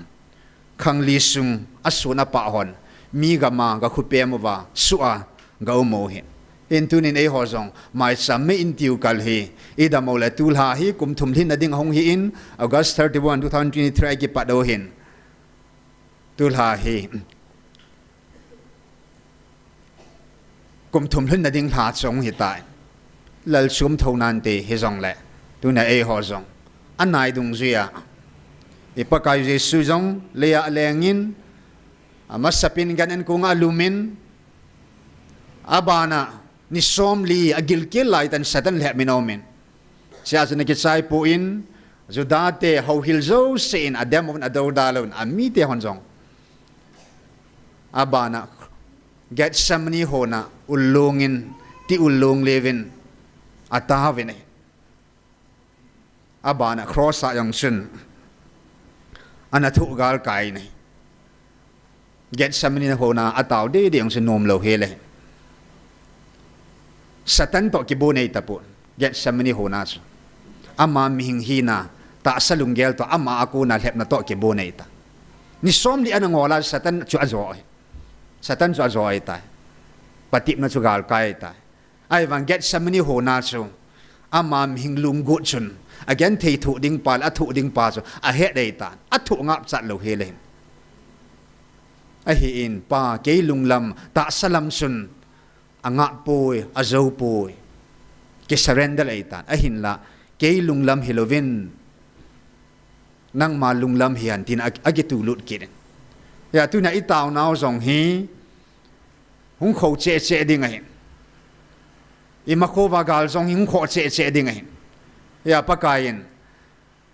khangli sung asun apah hon, mi gam'a gakhupem uva, suh a gaum u hi. Hin tunin eiho jong maicham mei in tiu kal hi, idam uleh tulha hi kum thum lhinna ding ahung hi in, August thirty-one, two thousand twenty-three a kipat u hin. Tulha hi kum thum lhinna ding lha chu ahung hitai. Lal chom thou nante hijongleh, tuna eiho jong anai dungjuia i Pakai Jesu jong leiya alengin, amasapen gan-an kong a alumin, abana ni somli agilkel laitan Satan lhep in aumin, chea chun akichai poi, Judate houhil jousen adem uvin, adoudal uvin, amite hon jong abana Gethsemane hon a ullungin, ti ullung leuvin ataovin ahi. Abana cross a jong chun ana thoh galkai in ahi. Gethsemane hon a atao dede jong chu nomlou hel ahi. Satan toh kibonei tapon, Gethsemane hon a chu. Ama mihem hina, tahsa lunggel toh, ama a kona lhepna toh kibonei ta. Ni somli ana ngol a Satan chu ajo ahi. Satan chu ajo ahitai. Patepna chu galkai ahitai. Ahivang Gethsemane hon a chu ama mihem lunggot chun, agenthei thoh ding pa le athoh ding pa chu ahet ahitan. Athoh ngapchat lou hel ahin. Ahin, Pa, kei lunglam, tahsa lam chun angah poi, ajo poi. Kisurrender ahitan. Ahinla, kei lunglam hilouvin, nangma lunglam hihen, tin a, akitulut kit in. Hia, tuna itaonau jong hi hung khoh cheh cheh ding ahin. Imakhouva gal jong hi hung khoh cheh cheh ding ahin. Hia, Pakaiyin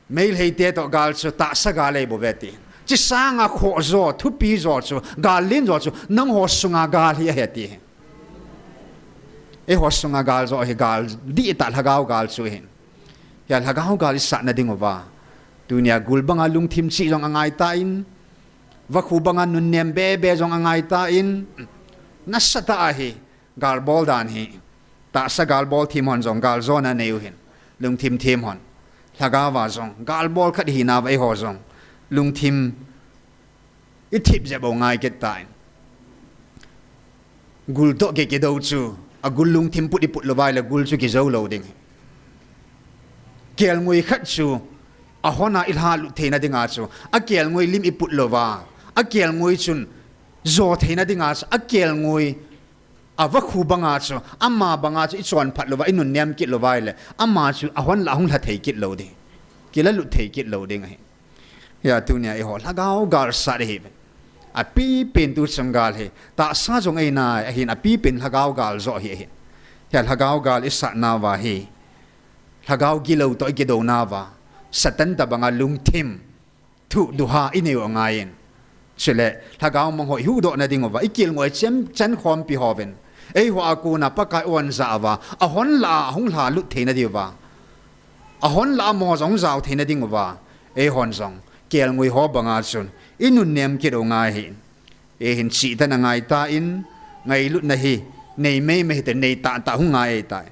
Meiteite toh gal chu tahsa gal eibouve ti. Chusanga khoh jo, thupi jo chu, gal len jo chu, nangho sunga gal hi ahi ati. Eiho sunga gal jo hi gal dihtah lhagao gal chu ahin. Hia lhagao gal isatna dinguva, tunia gul banga lungthim cheh jong angaitan, vakhu banga nunnem bebe jong angaitan, nasatah ahi. Galbol dan hi, tahsa galbol them hon jong galjona anei u ahin, lungthim them hon. Lhagaova jong galbol khat ihinauva eiho jong lungthim ithip jep u ngai kit tan. Gul toh kei kidou chu, agul lungthim put iput louva ahile gul chu kijou lou ding. Kelngoi khat chu ahon a ilhalut theina dinga chu, akelngoi lim iput louva, akelngoi chun jo theina dinga chu, akelngoi avakhu banga chu, ama banga chu ichonphat louva, inunnem kit louva ahile, ama chu ahon lah a hung lha thei kit lou ding. Kilalut thei kit lou ding ahi. Hia tunia eiho lhagao gal sat ahi. Apipen tuchung gal hi. Tahsa jong einai ahin apipen lhagao gal joh hi ahi. Hia lhagao gal isat nauva hi. Lhagao gilou toh ikidou nauva. Satan tabanga lungthim. Thuh duha inei u angaiyin. Chule, lhagao mangho ihuhdoh nading uva, ikelngoi chem chan khompi hovin. Eiho a kona Pakai u anjah uva, ahon lah a ahung lhalut thei nadiuva. Ahon lah a amaho jong jao thei nading uva. Eihon jong, kelngoi ho banga chun, inunnem kit u ngai hi. Eihin chihtan angai tan, ngailutna hi, nei meimei hite, nei tahtah hung ngai eitai.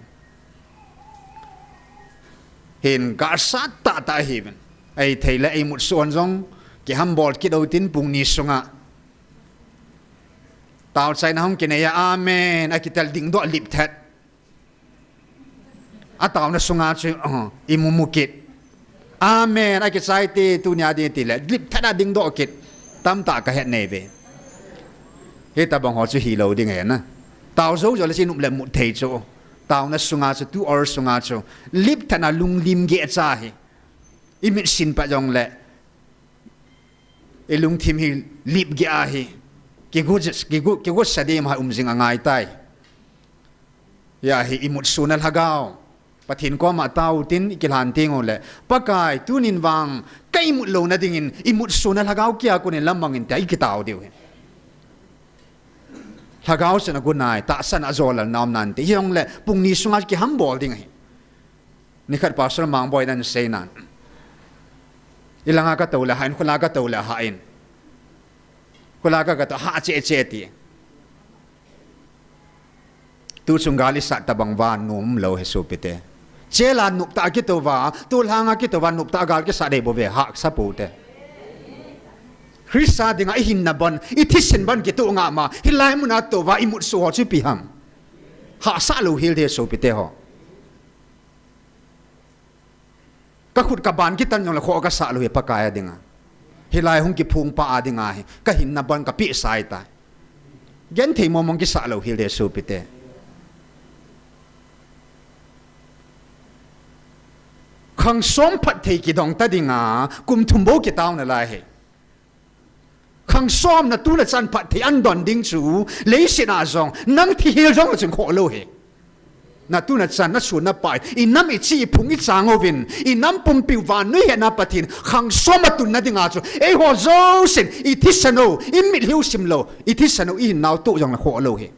Hin gasat tahtah ahiuvin. Eithei le eimutsuh hon jong, kihambol kit utin pung ni sunga. Taochaina hung kinei a, amen, akitel dingdoh lipthat. Ataona sunga chu, oh, imumu kit. Amen, akichai te, tunia ding tile, lipthat a dingdoh kit. Tamtah kahet nei uve. Hitabang ho chu hilou ding ahi na. Tao jou jou le chu inum le mut thei chu. Taona sunga chu, two hours sunga chu. Lipthat a lunglim geh cha hi. Imitsin pa jongle. Ilungthim hi lip geh ahi. Kigu, kigu, kigu sadim ha um jing angai tai. Hia hi imutsuna lhagao. Pathen koma tao tin ikilhan teng ule. Pakai, tunin vang, ka imut louna dingin, imutsuna lhagao kia konin lamangin tia ikitao diu hi. Lhagao chun agunai, tahsan ajolal na um nante. Hijongle, pung ni sunga kihambol ding ahi. Nikhat Pastor Mangboi nan seinan. Ilanga katou le ahain, khula katou le ahain. Khula ka katou, ha che che ti. Tuchung gal isat tabang uva nom lou hi sopite. Chela noptah a kitouva, tolhanga kitouva, noptah a gal kisat dei bouve, hahsa poute. Christa dinga ihinna bon, ithisan bon kitoh ngama, hilai muna touva, imutsuh ho chu ipi ham. Hahsa lou hel de sopite ho. Kakhut kaban kitan jongle khoh kasah lou hi Pakai a dinga. Hilai hung kiphong pa a dinga hi. Kahinna bon kapeh sai tai. Genthei momong kisah lou hel de sopite. Khangsom phatthei kidong ta dinga, kum thum bou kitao nalai hi. Khangsom natuna chan phatthei an don ding chu, leiset a jong, nang thi hel jongle chun khoh lou hi. Natuna chan, nasun napai, inam ichi iphung ichang uvin, inam pumpiu vannoi hetna Pathen, khangsom atunna dinga chu, eiho jousen, ithisan u, imitlhi u sim lou, ithisan u, ihinnau toh jongle khoh lou hi.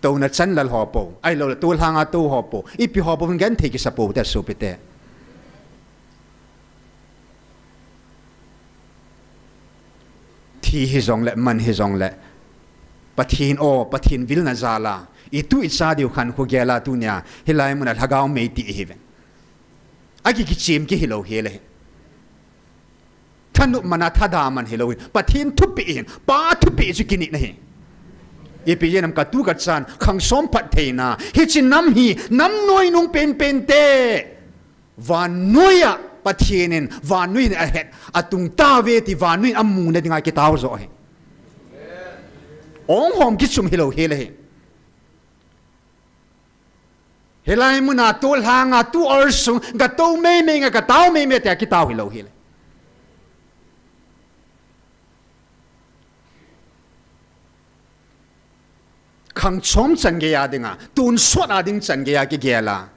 Touna chan lal ho pou, ahiloule tolhanga tou ho pou, ipi ho pou, genthei kisa poute sopite. Thi hijongle, man hijongle. Pathen o, Pathen vilna jala. Itu icha diu khankho gela tunia, hilai muna lhagao mei ti ihiuve. Aki kichem kihilou hel ahi. Thanop mana thada man hilou hin. Pathen thupeh hin. Pa thupeh chu kinit nahi. Ipi jeh ham katu kachan, khangsom phattheina. Hiche nam hi, nam noinung penpen te. Vannoiya Pathen in, vannoi in ahet, atung tauve ti vannoi in amuna dinga kitao joh ahi. Ong hom kichum hilou hel ahi. Hilai muna tolhanga two hours sung, gatou meimei nga, gatao meimei tia kitao hilou hel ahi. Khangchom chan geiya dinga, tonsot a ding chan geiya kigela.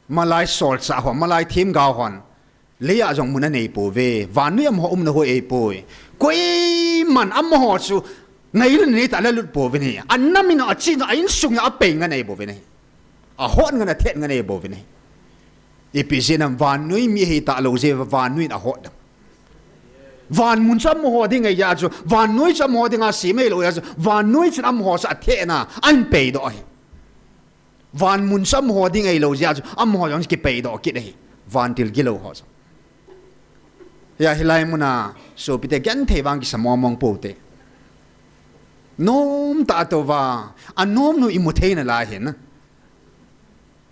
Malai solchah ho, malai themgao hon. Leiya jong mun anei pouve, vannoi amaho umna hoi ahipoi. Koiman amaho chu, ngailutna neitah a alut pouvin ahi. Anam in, achin, a insung in apei ngen ahi bouvin ahi. Ahot ngen, athet ngen ahi bouvin ahi. Ipi jeh ham vannoi mi ahi talou jeh uva vannoi in ahot dem. Van mun chu amaho ding ahi jeh chun, vannoi chu amaho dinga sem ahilou jeh chun, vannoi chun amaho chu athehna, ahin peidoh ahi. Van mun chu amaho ding ahilou jeh chun, amaho jong kipeidoh kit ahi. Vantil gilou ho chu. Hia hilai muna, sopite genthei vang kisa momong poute. Nomtah a touva, anomnom imu thei nalai hin.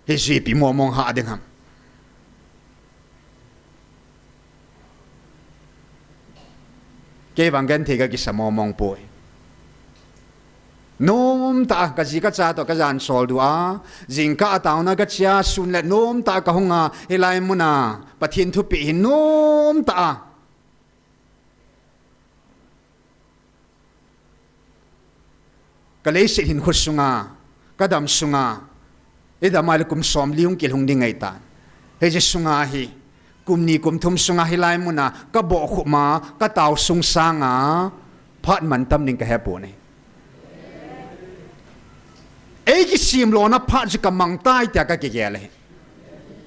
Hiche ipi momong ha ding ham. Kei vang genthei kakisa momong poi. Nom nomtah a, kaji kacha toh kajan sol du a, jingkah a taona kache a, sun le nomtah a kahung a, hilai mun a Pathen thupeh hi nomtah a kaleiset hinkho sunga, kadam sunga, idam a le kum somli hung kilhung ding ahitan. Hiche sunga hi, kum ni kum thum sunga hilai mun a kabohkhup ma, katao sung sanga phat mantam ding kahepon ahi. Ei kisemlona phat chu kamangtai tia kakigel ahi.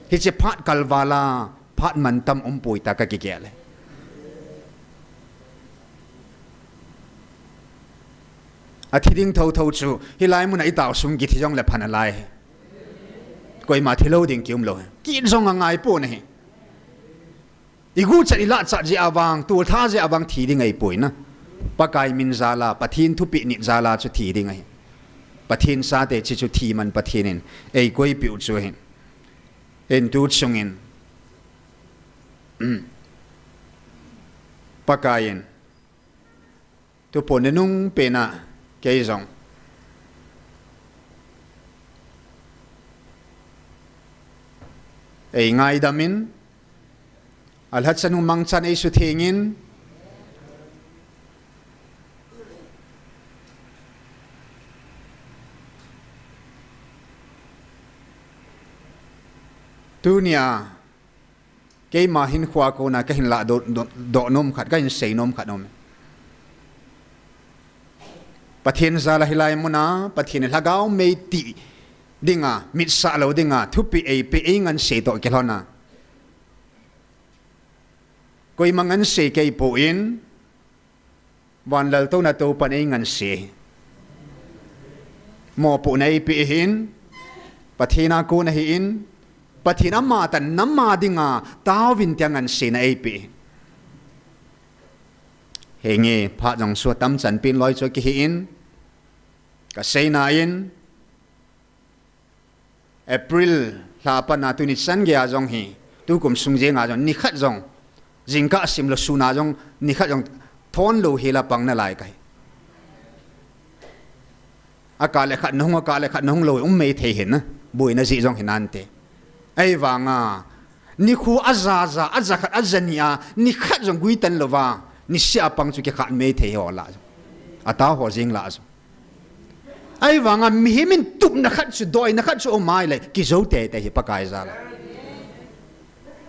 Hiche phat kalval a phat mantam umpoi tia kakigel ahi. Athi ding thotho chu hilai mun a itao sung kithi jongle pha nalai ahi. Koima thilou ding kiumlou ahi. Kit jong angaipon ahi. Iguchat ilahchat jeh a vang, toltha jeh a vang thi ding ahipoi na. Pakai min jal a, Pathen thupeh nit jal a chu thi ding ahi. Pathen chate hiche chu thi man Pathen in eikoipeh u chu ahi. Hin tu chungin Pakai in thuphon nunungpen a kei jong eingaidam in, alhachan u mangchan eisutheng in, tunia keima hinkhoa kona kahin lahdoh, doh, doh nom khat, kahin sei nom khat aume. Pathen jal a hilai mun a Pathen in lhagao mei tih dinga, mitsah lou dinga thupeh eipeh, eingansei toh kilhon a, koima ngansei keipon, van laltouna Toupan eingansei, mopohna eipeh ahin, Pathen a kon ahin, Pathen amatah nama dinga taovin tia nganseina eipeh ahi. Henge, phat jong chu atam chanpen loi chu akihi in, kaseina in, April lha a pat a tuni chan geiya jong hi, tukum sung jenga jong nikhat jong, jingkah simlou sun a jong nikhat jong thon lou hel a pang nalai kahi. Akah le khat nahung, akah le khat nahung lou um mei thei hin, boina jeh jong hinante. Ahivanga nikho aja ja, aja khat, aja ni a nikhat jong guitan louva niseh a pang chu kikhat mei thei ho lah jong, atao ho jeng lah jong. Ahivanga mihem in tupna khat chu, doina khat chu um ahile kijou teitei hi Pakai jal a.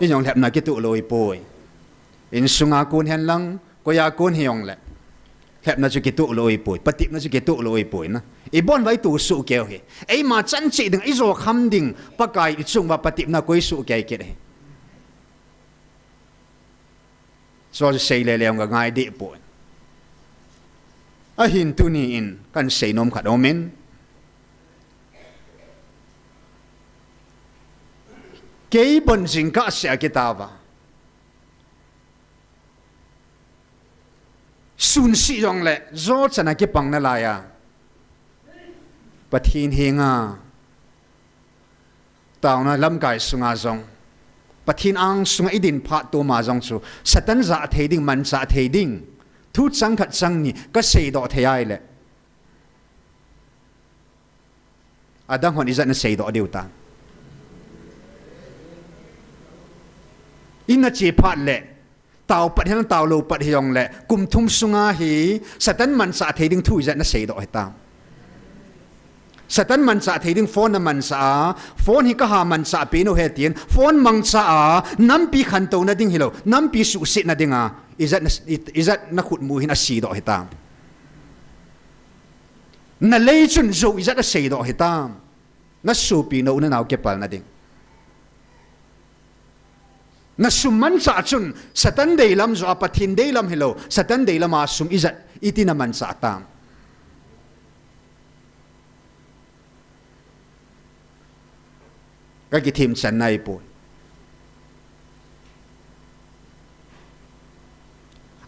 Ijong lhepna kitoh lou ahipoi. Insunga kon hen lang, koiya kon hijongle lhepna chu kitoh lou ahipoi, patepna chu kitoh lou ahipoi na. Ibon uva itoh soh keu hi, eima chan cheh ding, ijo kham ding, Pakai ichung uva patepna koi soh kei kit ahi. Chu chu sei lele jong kangai deh poi. Ahin tuni in kahin sei nom khat aumin, kei bon jingkah seh a kitao va, sun seh jongle jo chan a kipang nalai a, Pathen henga taona lamkai sunga jong, Pathen angsunga idin phat toma jong chu Satan jah thei ding, manchah thei ding thu chang khat chang ni kaseidoh thei ahile, adang hon ijat naseidoh diu tam? Inache phat le, tao pat hilang tao lou pat hijongle, kum thum sunga hi Satan manchah thei ding thu ijat naseidoh hitam? Satan manchah thei ding phone namanchah a, phone hi kaha manchah peh nau ahi tin phone mangcha a, nampi khantouna ding hilou, nampi suhsetna dinga ijat na, ijat nakhutmu hin aseidoh hitam? Nalei chun jou ijat aseidoh hitam? Nasopi nou nanao kipalna ding, nasum manchah chun Satan deilam joh a, Pathen deilam hilou, Satan deilam a sum ijat iti namanchah tam? Kakithem channa ahipoi.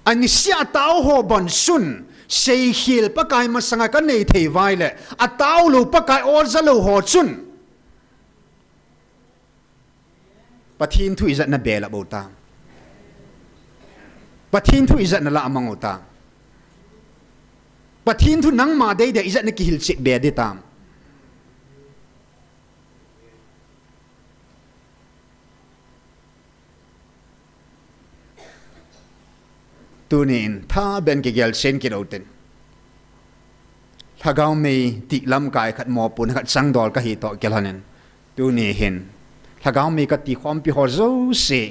Aniseh a tao ho bon chun seikhel Pakai masanga kanei thei uva ahile, atao lou, Pakai oja lou ho chun Pathen thu ijat nabelap u tam? Pathen thu ijat nalah mang u tam? Pathen thu nangma deidei ijat na kihilchet be ding tam. Tunin thaben kigel chen kit utin. Lhagao mei ti lamkai khat mopohna khat chang dol kahi toh kilhonin. Tuni hin Lhagao mei kati khompi ho jouse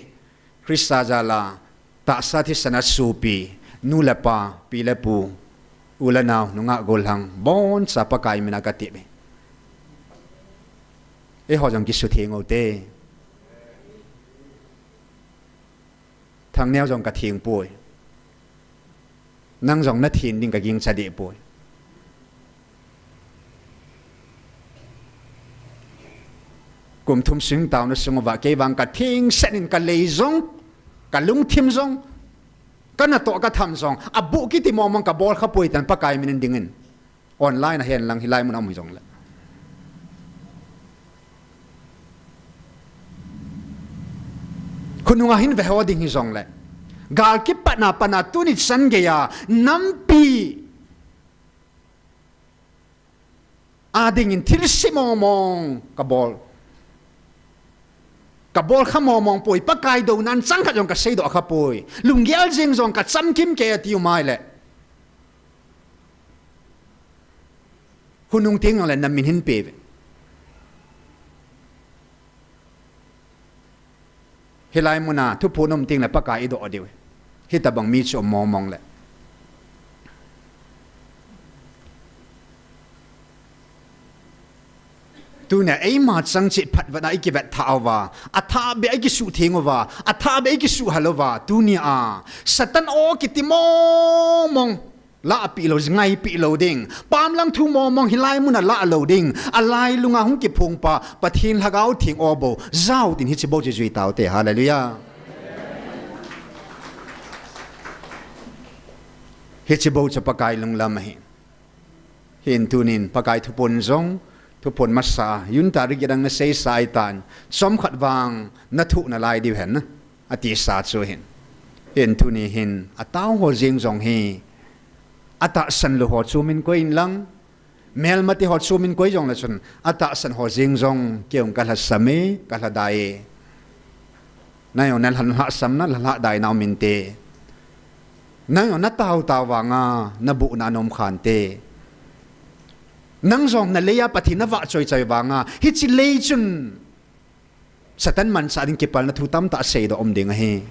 Christa jal a tahsa thisan a sopi, nu le pa, pi le pu, u le nao, nungah gollhang, boncha Pakai mina kati e. Eiho jong kisutheng ute. Thangneo jong katheng poi. Nang jong nathen ding kagingcha deh poi. Kum thum sung taona sung uva kei vang kathengset in kalei jong, kalungthim jong, kanatoh katham jong, aboh kiti mong mong kabol khapoi tan Pakai minin dingin. Online a hen lang hilai mun a um hijongle. Khonunga hin veho ding hijongle. Gal kipatna pana tuni chan geiya nampi a dingin thilse mong mong kabol. Kabol kha mong mong poi, Pakai dounan chang khat jong kaseidoh khapoi. Lunggel jeng jong kachamkim kei ati u mai le. Khonung teng le namin hin pe uve. Hilai muna thuphon um teng le Pakai idoh diu. Hitobang mi chu um mong mong le. Tunia eima chang cheh phatvet a ikivet tha uva, athah beh a ikisutheng uva, athah beh a ikisuhal uva, tunia Satan o kiti mong mong lahpeh lou, ngaipeh lou ding. Pamlang thu mong mong hilai muna lah lou ding. Alailunga hung kiphong pa Pathen Lhagao Theng o bou jao tin hiche bou chu jui taute. Hallelujah. Hiche bou chu Pakai lunglam ahi. Hin tunin Pakai thuphon jong, thuphon masa a, June tarik kidang naseisa ahitan, chomkhat vang nathoh nalai diu hen, atisa chu hin. Hin tuni hin, atao ho jeng jong hi, atahsan lou ho chu min koi inlang, melmate ho chu min koi jongle chun, atahsan ho jeng jong, kei jong kalhasam e, kalhadai e. Nang jong nalhasam na, lhahladai nau minte. Nang jong natao tao vanga, nabohna anom khante. Nang jong nalei a Pathen navah choi choi vanga, hiche lei chun Satan manchah ding kipalna thu tamtah seidoh um ding ahi.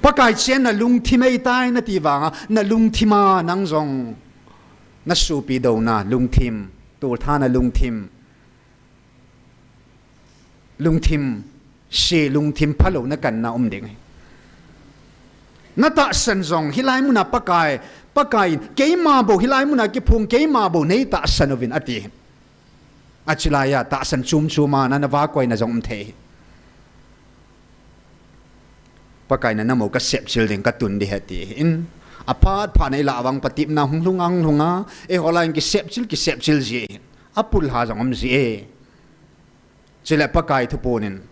Pakai chenna lungthim ahitai nati vanga, nalungthim a nang jong nasopi douna lungthim, tolthahna lungthim, lungthim se, lungthim phalou nakanna um ding ahi. Natahsan jong hilai muna Pakai, Pakai in keima bou hilai muna kiphong keima bou neitahsan uvin ati. Achulaiya tahsan chom chom a nana vakoina jong um thei. Pakai in namo kasepchil ding, katun ding ahi ati. In, aphat phat na ilah vang patepna hung lhung a hung lhung a, eiho lah in kisepchil, kisepchil ji. Apulha jong um ji e. Chule Pakai thuphon in.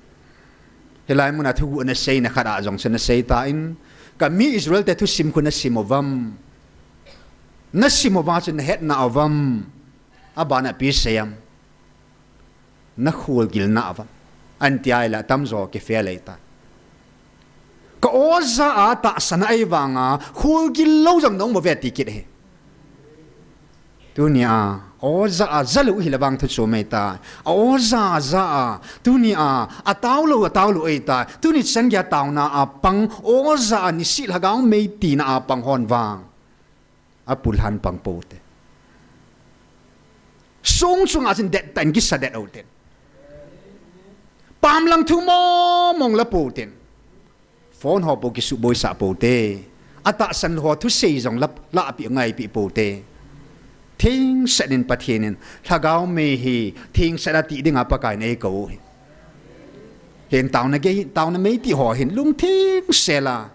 Hilai muna thuguh naseina khat a jong chu nasei tan. Kami Israel te thusim khu nasim uvam. Nasim uva chu nahetna uvam. Abana ipi sei am. Nakholgil nauvam. Anti ahile atamjo kifel ahitai. Ka oja a tahsan ahivanga, kholgil lou jong nong mo ve ti kit ahi. Tunia, oja a ja lou hile vang thu chom ahitai. A oja ja a, tunia, atao lou, atao lou ahitai. Tuni chan geiya taona a pang, oja a nisih lhagao mei tina a pang hon vang. Apulhan pang poute. Song chunga chun det tan kisa det uten. Pamlang thu mong mong la pouten. Phone ho bou kisuboisah poute. Atahsan ho thusei jong la, lahpeh ngaipeh poute. Thengset in Pathen in, lhagao mei hi, thengset a ti dinga Pakai in eikou u hi. Hin taona gei, taona mei ti ho hin, lungthengsel a.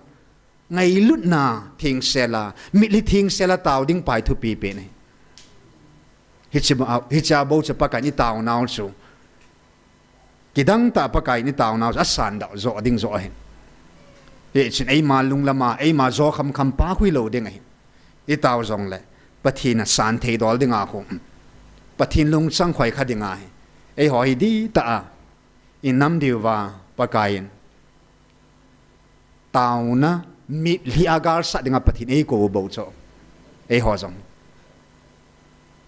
Ngailutna thengsel a, mitlhi thengsel a tao ding Pakai thupi pen ahi. Hiche bou, hiche bou chu Pakai in itaonau chu. Kidang tah Pakai in itaonau chu asandoh joh ding joh ahin. Hichun eima lunglam a, eima jo khamkham pa khu hilou ding ahin. I tao jongle, Pathen a san thei dol dinga khu, Pathen lungchang khoi kha dinga hi, eiho hi dihtah a i nam diuva, Pakai in taona mitlhi a galsat dinga Pathen in eikou bou chu, eiho jong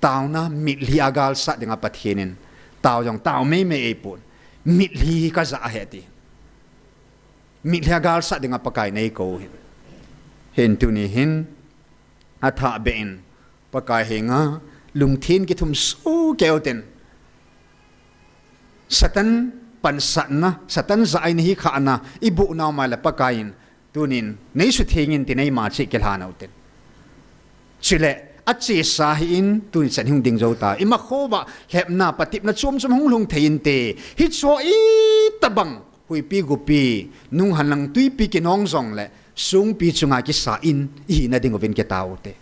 taona mitlhi a galsat dinga Pathen in tao jong tao meimei eipon, mitlhi ka ja ahi ti. Mitlhi a galsat dinga Pakai in eikou hi. Hin tuni hin athah beh in Pakai henga lungthim kithum soh keu tin, Satan pansatna, Satan ja a i hi khahna i buh nau mai le Pakai in tunin nei sutheng in tin eima cheh kilhan u tin. Chule achesa hih in tuni chan hung ding jou ta. Ima khova lhepna patepna chom chom hung lhung thei inte. Hicho itobang huipi gupi, nunghan lang twipi kinong jongle sungpi chunga kisa in i hina ding uvin kitao u te.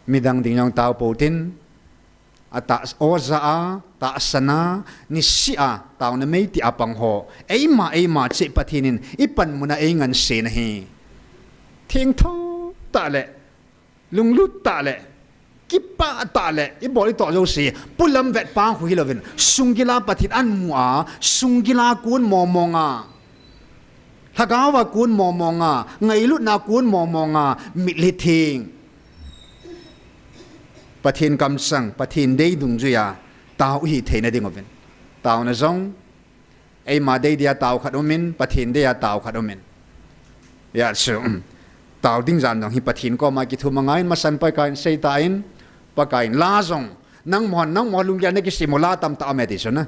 Midang ding jong tao pou tin, atah, aw ja a, tahsan a, niseh a taona meiti a pang ho, eima, eima cheh Pathen in i panmun a eingansen ahi. Thengtho tah le, lunglut tah le, kipah tah le, i bol i toh jouse, pulam vet pa khu hilouvin, sunggil a Pathen amu a, sunggil a kon mong mong a, lhagao a kon mong mong a, ngailutna kon mong mong a, mitlhi theng, Pathen kamsang, Pathen dei dungjuia tao i hi theina ding uvin, taona jong eima dei dia tao khat umin, Pathen deia tao khat umin. Hijeh chun, um, tao ding jan jong hi Pathen koma kithum angaiyin, masan Pakai in seita in, Pakai in la jong, nangma, nangma lunggel a na kisem u la tamtah aume ti chu na.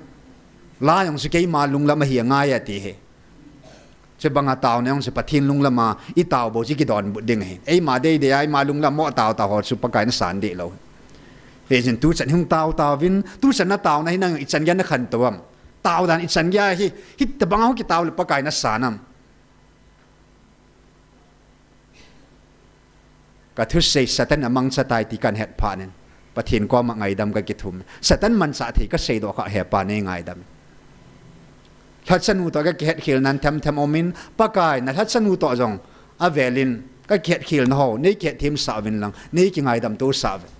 La jong chu keima lunglam ahi angai ati hi. Chubanga taona jong chu Pathen lunglam a i tao bou chu kidonbut ding ahi. Eima dei dia, eima lunglam mo tao tao ho chu Pakai in asan deh lou. Hijeh chun tuchan hung tao taovin, tuchan na taona hi nang ichan geiya na khantou am? Tao dan ichan geiya hi, hitobang a hung kitao le Pakai in asan am? Ka thusei Satan amangcha tai ti kahin het phat in, Pathen koma ngaidam ka kithum. Satan manchah thei ka seidoh kha hepa nei ngaidam. Lhachanu toh ka kihetkhelna themthem umin, Pakai na lhachanu toh jong avelin ka kihetkhelna ho nei kihetthem sah uvin lang, nei kingaidam to sah uvin.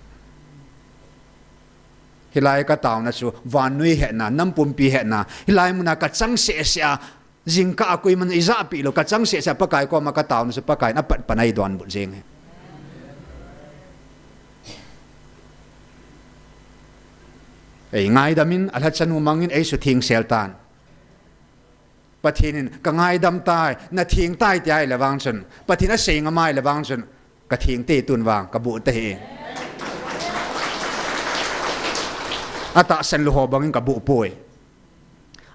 Hilai ka taona chu vannoi hetna, nam pumpi hetna, hilai muna ka chang seh seh a, jingkah a koiman eijahpeh lou, ka chang seh seh a Pakai koma ka taona chu Pakai in apat pan a eidonbut jeng hi. Eingaidam in, alhachanu mangin eisutheng sel tan. Pathen in ka ngaidam tai, na theng tai ti ahile vang chun, Pathen asei ngam ahile vang chun, ka theng te tun vang, ka buh tahih e. Atahsan lou ho bangin ka buh poi.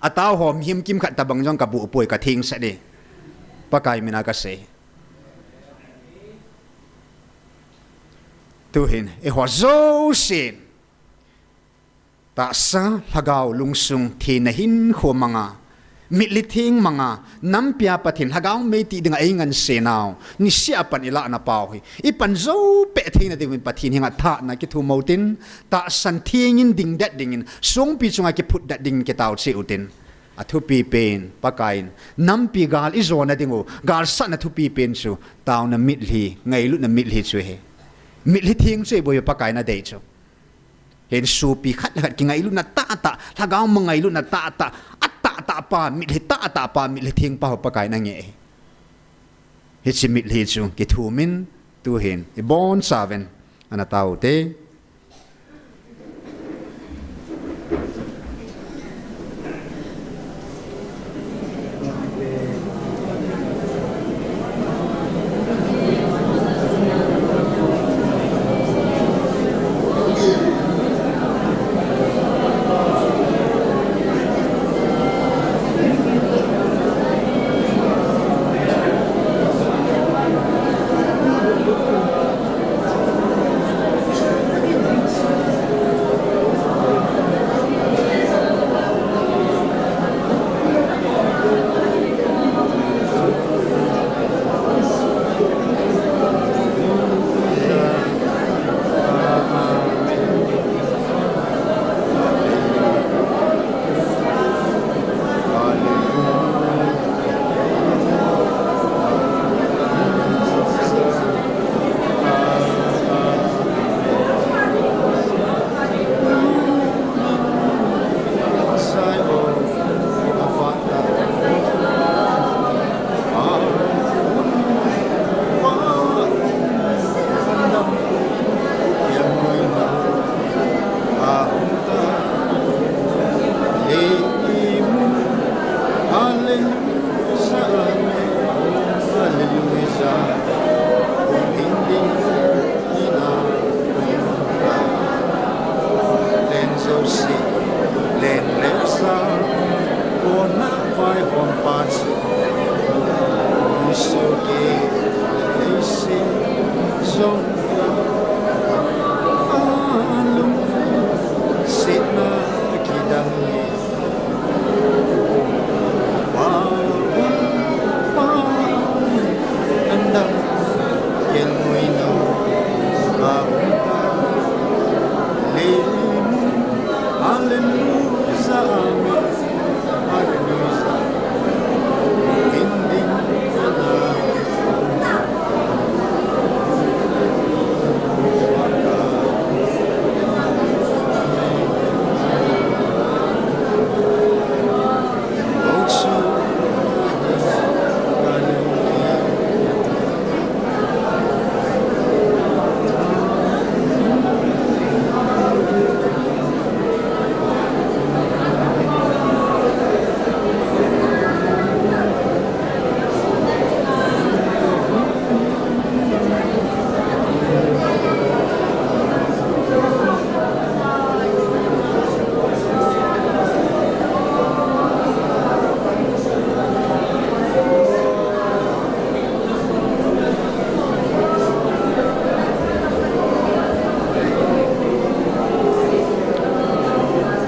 Atao ho mihem kimkhat tobang jong ka buh poi, ka theng sah e. Pakai mina ka sei. Tuhin, eiho jousen tahsa, lhagao, lungsung thina hinkho manga, mitlhi theng manga, nampi a Pathen lhagao mei ti dinga eingansen nau, niseh a pan ilahna pau hi, ipan jou peh theina diuvin Pathen henga thahna kithum utin, tahsan thengin dingdet dingin, songpi chunga kiphutdet dingin kitao cheh utin. Athupi pen, Pakai in, nampi gal ijona dingu, galsatna thupi pen chu, taona mitlhi, ngailutna mitlhi chu ahi. Mitlhi theng chu eiboi Pakai in adei chu. Hin sopi khat le khat kingailutna tahtah, lhagao ma ngailutna tahtah, atahtah pa, mitlhi tahtah pa, mitlhi theng pa ho Pakai in angeh e. Hiche mitlhi chu kithumin, tuhin, ibonchauvin, ana tao ute. Jong alung sitna kidang ni. Paun, paun, andang kelmui ni. Paun, paun, hallelujah, amen.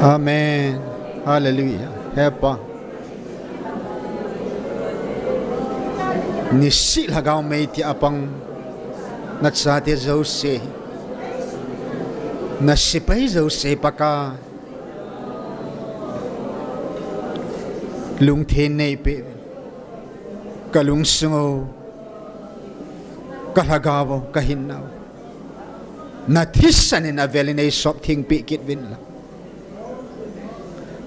Amen. Hallelujah. Hepa. Nisi lhagao mei tia pang nachate jouse, nasepai jouse Pakai, lungthim neipe, kalungsung u, kalhagao u, kahinnau, nathisan in avel in eisop thengpeh kit uvin lang.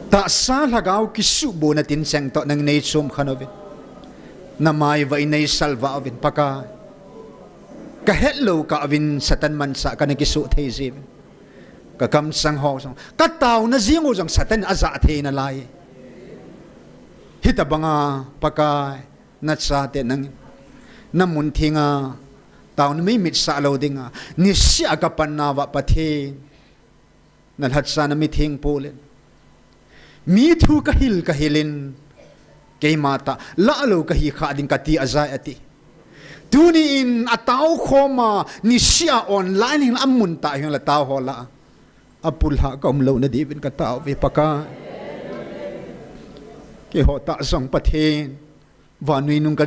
Tahsa lhagao kisuhbohna tincheng toh nangin neichom khen uvin. Namai vah in neisalvah uvin Pakai. Kahetlou kah uvin Satan manchah kana kisoh thei jiuvin. Kakamchang ho jong, kataona jing u jong Satan in ajah thei nalai. Hitobanga Pakai, nachate nangin namun thenga taona meimit sah lou dinga, nisia kapanna uva Pathen, nalhatchana mitheng pol in, mi thu kahil kahil in, keima tah lah lou kahi kha ding kati ajai ati. Tuni in atao khom a, nisia online hin amun tah hin la tao ho lah a, apulha kaum louna diuvin katao uve Pakai. Keiho tah jong Pathen, vannoi nung ka,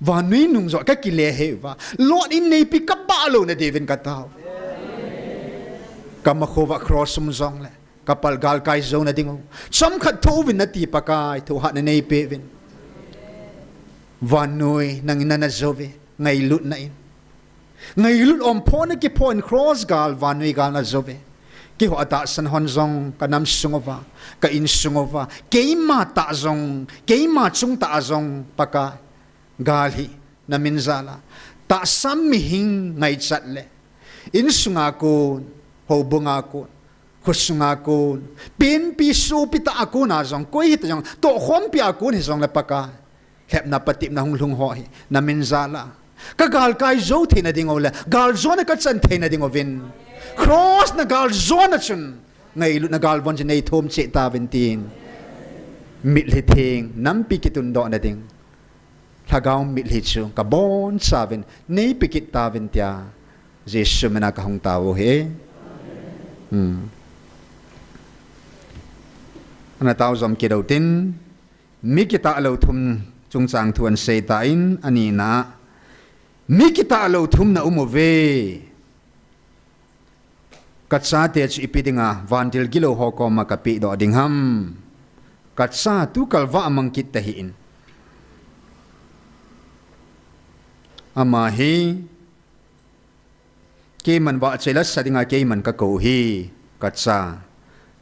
vannoi nung joh kakile hih uva, Lord in neipe kabah louna diuvin katao uve. Kamakho uva cross um jongle kapal galkai jouna ding u, chomkhat thoh uvin nati Pakai, thohhatna neipeh uvin. Vannoi nangin nana jouve, ngailutna in. Ngailut omphohna kiphoh in cross gal, vannoi gal najouve. Keiho atahsan hon jong kanam sung uva, ka insung uva, keima tah jong, keima chung tah a jong Pakai, gal hi namin jal a, tahsa mihem ngaichat le, insunga kon, houbunga kon, khosunga kon, penpi sopi tah a kon a jong, koi hita jong, tohkhompi a kon hijongle Pakai, lhepna patepna hung lhung ho hi namin jal a, kagalkai jou theina ding u le galjona kachan theina ding uvin, cross na galjona chun ngailutna galvon chu neithom cheh tauvin tin, mitlhi theng nampi kitundohna ding lhagao mitlhi chu kabonchauvin neipe kit tauvin tia Jesu mina kahung tao u ahi. Hmm. Ana tao jom kit utin, mi kitah lou thum chungchang thu ahin seitan, anina, mi kitah lou thum naum uve. Kachate chu ipi dinga vantil gilou ho koma kapehdoh ding ham? Kacha tukal vah mang kit tahih in. Ama hi keiman vahchoi lasa dinga keiman kakou hi, kacha,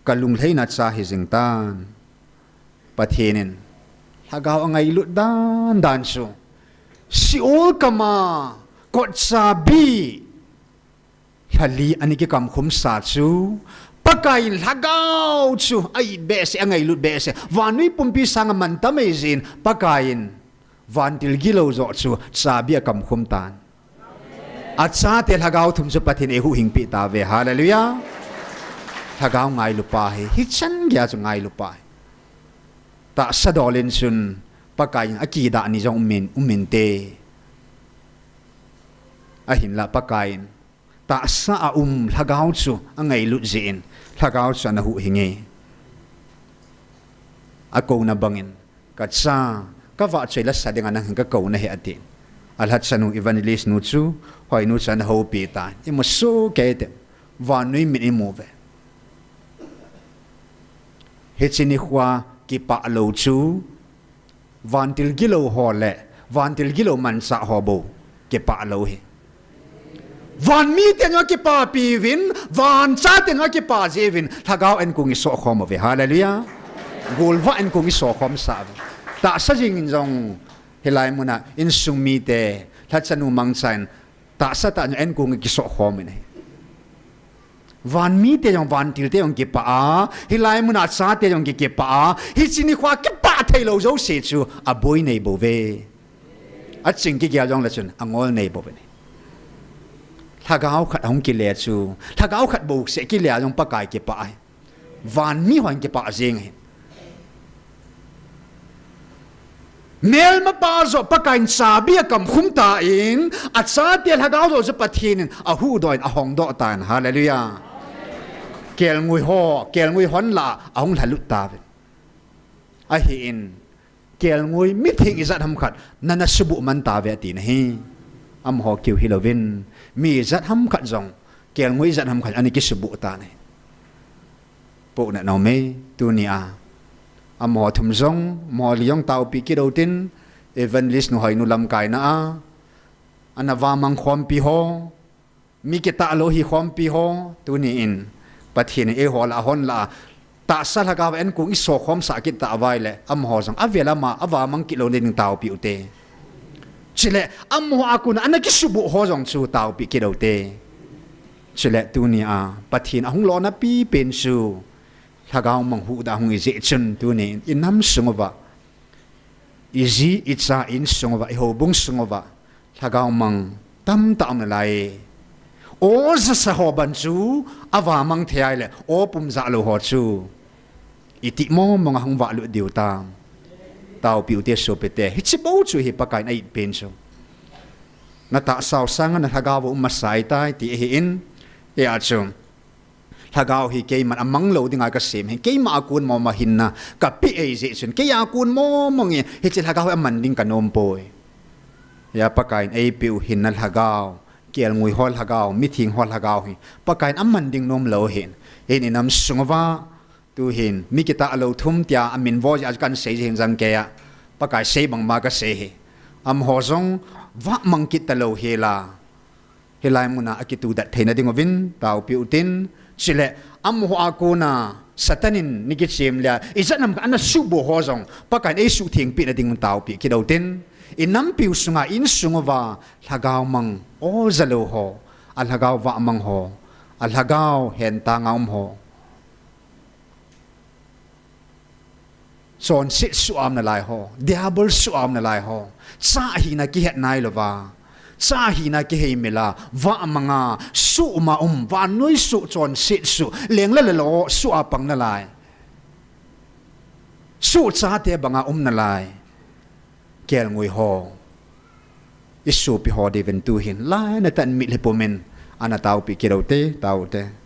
kalunglhaina cha hijing tan. Pathen in lhagao angailut dan dan chu, Sheol kama kot chabi lhali ana kikamkhumsa chu, Pakai in lhagao chu a-it behseh, angailut behseh, vannoi pumpi sanga mantam ahi jeh in, Pakai in vantil gilou joh chu chabi akamkhum tan. Achate lhagao thum chu Pathen in eihuhhingpeh tauve. Hallelujah. Lhagao ngailupa hi, hichan geiya chu ngailupa hi. Tahsa dol in chun Pakai in akidah ni jong um in, um inte. Ahinlah Pakaiyin tahsa a um lhagao chu angailut jeh in, lhagao chu ana huhhing e. Akouna bangin, "Kacha, kavahchoi la sa dinga nang hin kakou nahi," ati. Alhachanu evangelist nu chu, hoinu chu ana houpi tan. Imu sohkei te, vannoi min imu uve. Hiche nikhoa kipah lou chu, vantil gilou ho le vantil gilou manchah ho bou kipah lou ahi. Van miten jong akipapi uvin, van chaten jong akipah jeh uvin, lhagao ankong isoh khom uve. Hallelujah. Golvah ankong isoh khom sah uve. Tahsa jeng in jong hilai muna insung mite, lhachanu mangchan, tahsa tah in jong ankong akisoh khom in ahi. Van mite jong, vantil te jong kipah a, hilai muna chate jong ki, kipah a, hiche nikhoa kipah thei lou jouse chu aboi nei bou uve. Aching kigel jongle chun angol nei bou uve. Lhagao khat ahung kile chu, lhagao khat bou seh kile a jong Pakai kipah ahi. Van mi hon kipah jeng ahi. Melmapa joh Pakaiyin chabi akam khum tan, achate lhagao joh chu Pathen in ahuhdoh in ahongdoh tan. Hallelujah. Kelngoi ho, kelngoi hon lah a ahung lhalut tauvin. Ahin, kelngoi mitheng ijat ham khat nana subuh man tauve ati nahi. Amaho keu hilouvin, mi ijat ham khat jong, kelngoi ijat ham khat ana kisubuh tan ahi. Pohnat nom e, tunia. Amaho thum jong, amaho li jong taopi kit utin, evangelist nu hoinu lamkaina a, ana vamang khompi ho, mi kitah lou hi khompi ho, tuni in, Pathen in eiho lah a, hon lah a, tahsa lhagao ankong isoh khom sah kit tauva ahile, amaho jong avel ama avamang kit lou ding taopi ute. Chule, amaho a kona ana kisubuh ho jong chu taopi kit ute. Chule tunia, Pathen ahung lona pipen chu, lhagao mang huhdoh ahung ijeh chun tuni in, inam sung uva, iji, icha, insung uva, ihoubung sung uva, lhagao mang tamtah um nalai. O jasa ho ban chu, avamang thei ahile, o pum jah lou ho chu, iti mong mong a hung vahlut diu tam. Taopi ute sopite, hiche bou chu hi Pakaiyin a-it pen chu. Natahsau sanga nalhagao a um masa ahitai ti ahin, hia chu, lhagao hi keiman amang lou dinga kasem ahin, keima a kon mong mong hinna kapeh ahi jeh chun, kei a kon mong mong in, hiche lhagao hi aman ding kanom poi. Hia Pakaiyin eipeh u hinna lhagao, kelngoi ho lhagao, mitheng ho lhagao hi, Pakaiyin aman ding nom lou ahin, hin inam sung uva, tuhin, mi kitah lou thum tia amin vo jeh a kahin sei jing jang kei a, Pakai sei bangma kasei ahi. Amaho jong, vamang kit talou hela. Hilai muna akituhdat theina ding uvin, taopi utin, chule, amaho a kona, Satan in ana kichem le a, ijat ham khat ana suhboh ho jong, Pakaiyin eisuhtheng peh na ding taopi kit utin, inampiu sunga insung uva, lhagao mang, o ja lou ho, alhagao vamang ho, alhagao hentanga um ho. Chonset suh a um nalai ho, Diabol suh a um nalai ho, cha hina kihet nailouva, cha hina kiheimil a, vamang a, suhma um, vannoi suh, chonset suh, leng le lelo suh a pang nalai. Suh chate banga um nalai. Kelngoi ho. Isopi ho diuvin tuhin. Lainatah in mitlhi pumin. Ana taopi kit ute, tao ute.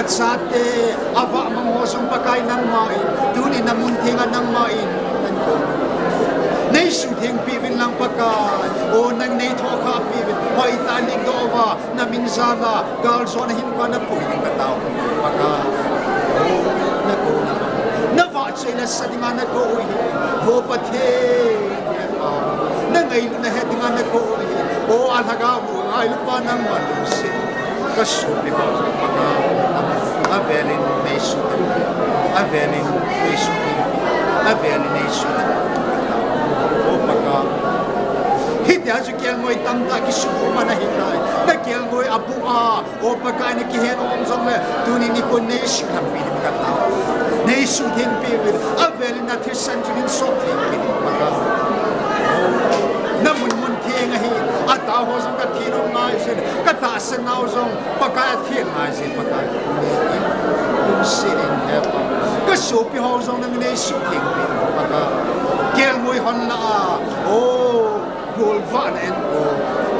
Chate, avahmang ho jong Pakai nangma in, tuni na mun thenga nangma in, nang ko. Nei suthengpi uvin lang Pakai, o nang nei thokhapi uvin, hoitah in dingdoh uva, na min jal a, galjona hinkhoa na pui ding katao, Pakai. Na ko na. Na vahchoi le sa dinga na ko u hi, vo Pathen, na ngailutna het dinga na ko u hi, o a lhagao ngailupa nangma lungset. Ka sopi ho jong Pakai, avel in nei sutheng, avel in nei sutheng, avel in nei sutheng. O Pakai, hitia chu kelngoi tamtah kisuhmang ahitai. Na kelngoi abu a, o Pakai, na kihet um jongle, tuni nikho nei suthengpi ding katao. Nei suthengpi uvin, avel in na thisan chun hin sop thengpi ding Pakai. Na mun mun theng ahi, atao ho jong ka thi nom ngai jin, ka tahsan nau jong Pakai a thi ngai jin Pakai. Lungset in he Pa. Ka sopi ho jong nang nei suthengpi Pakai. Kelngoi hon la a. O, golvahna in ko.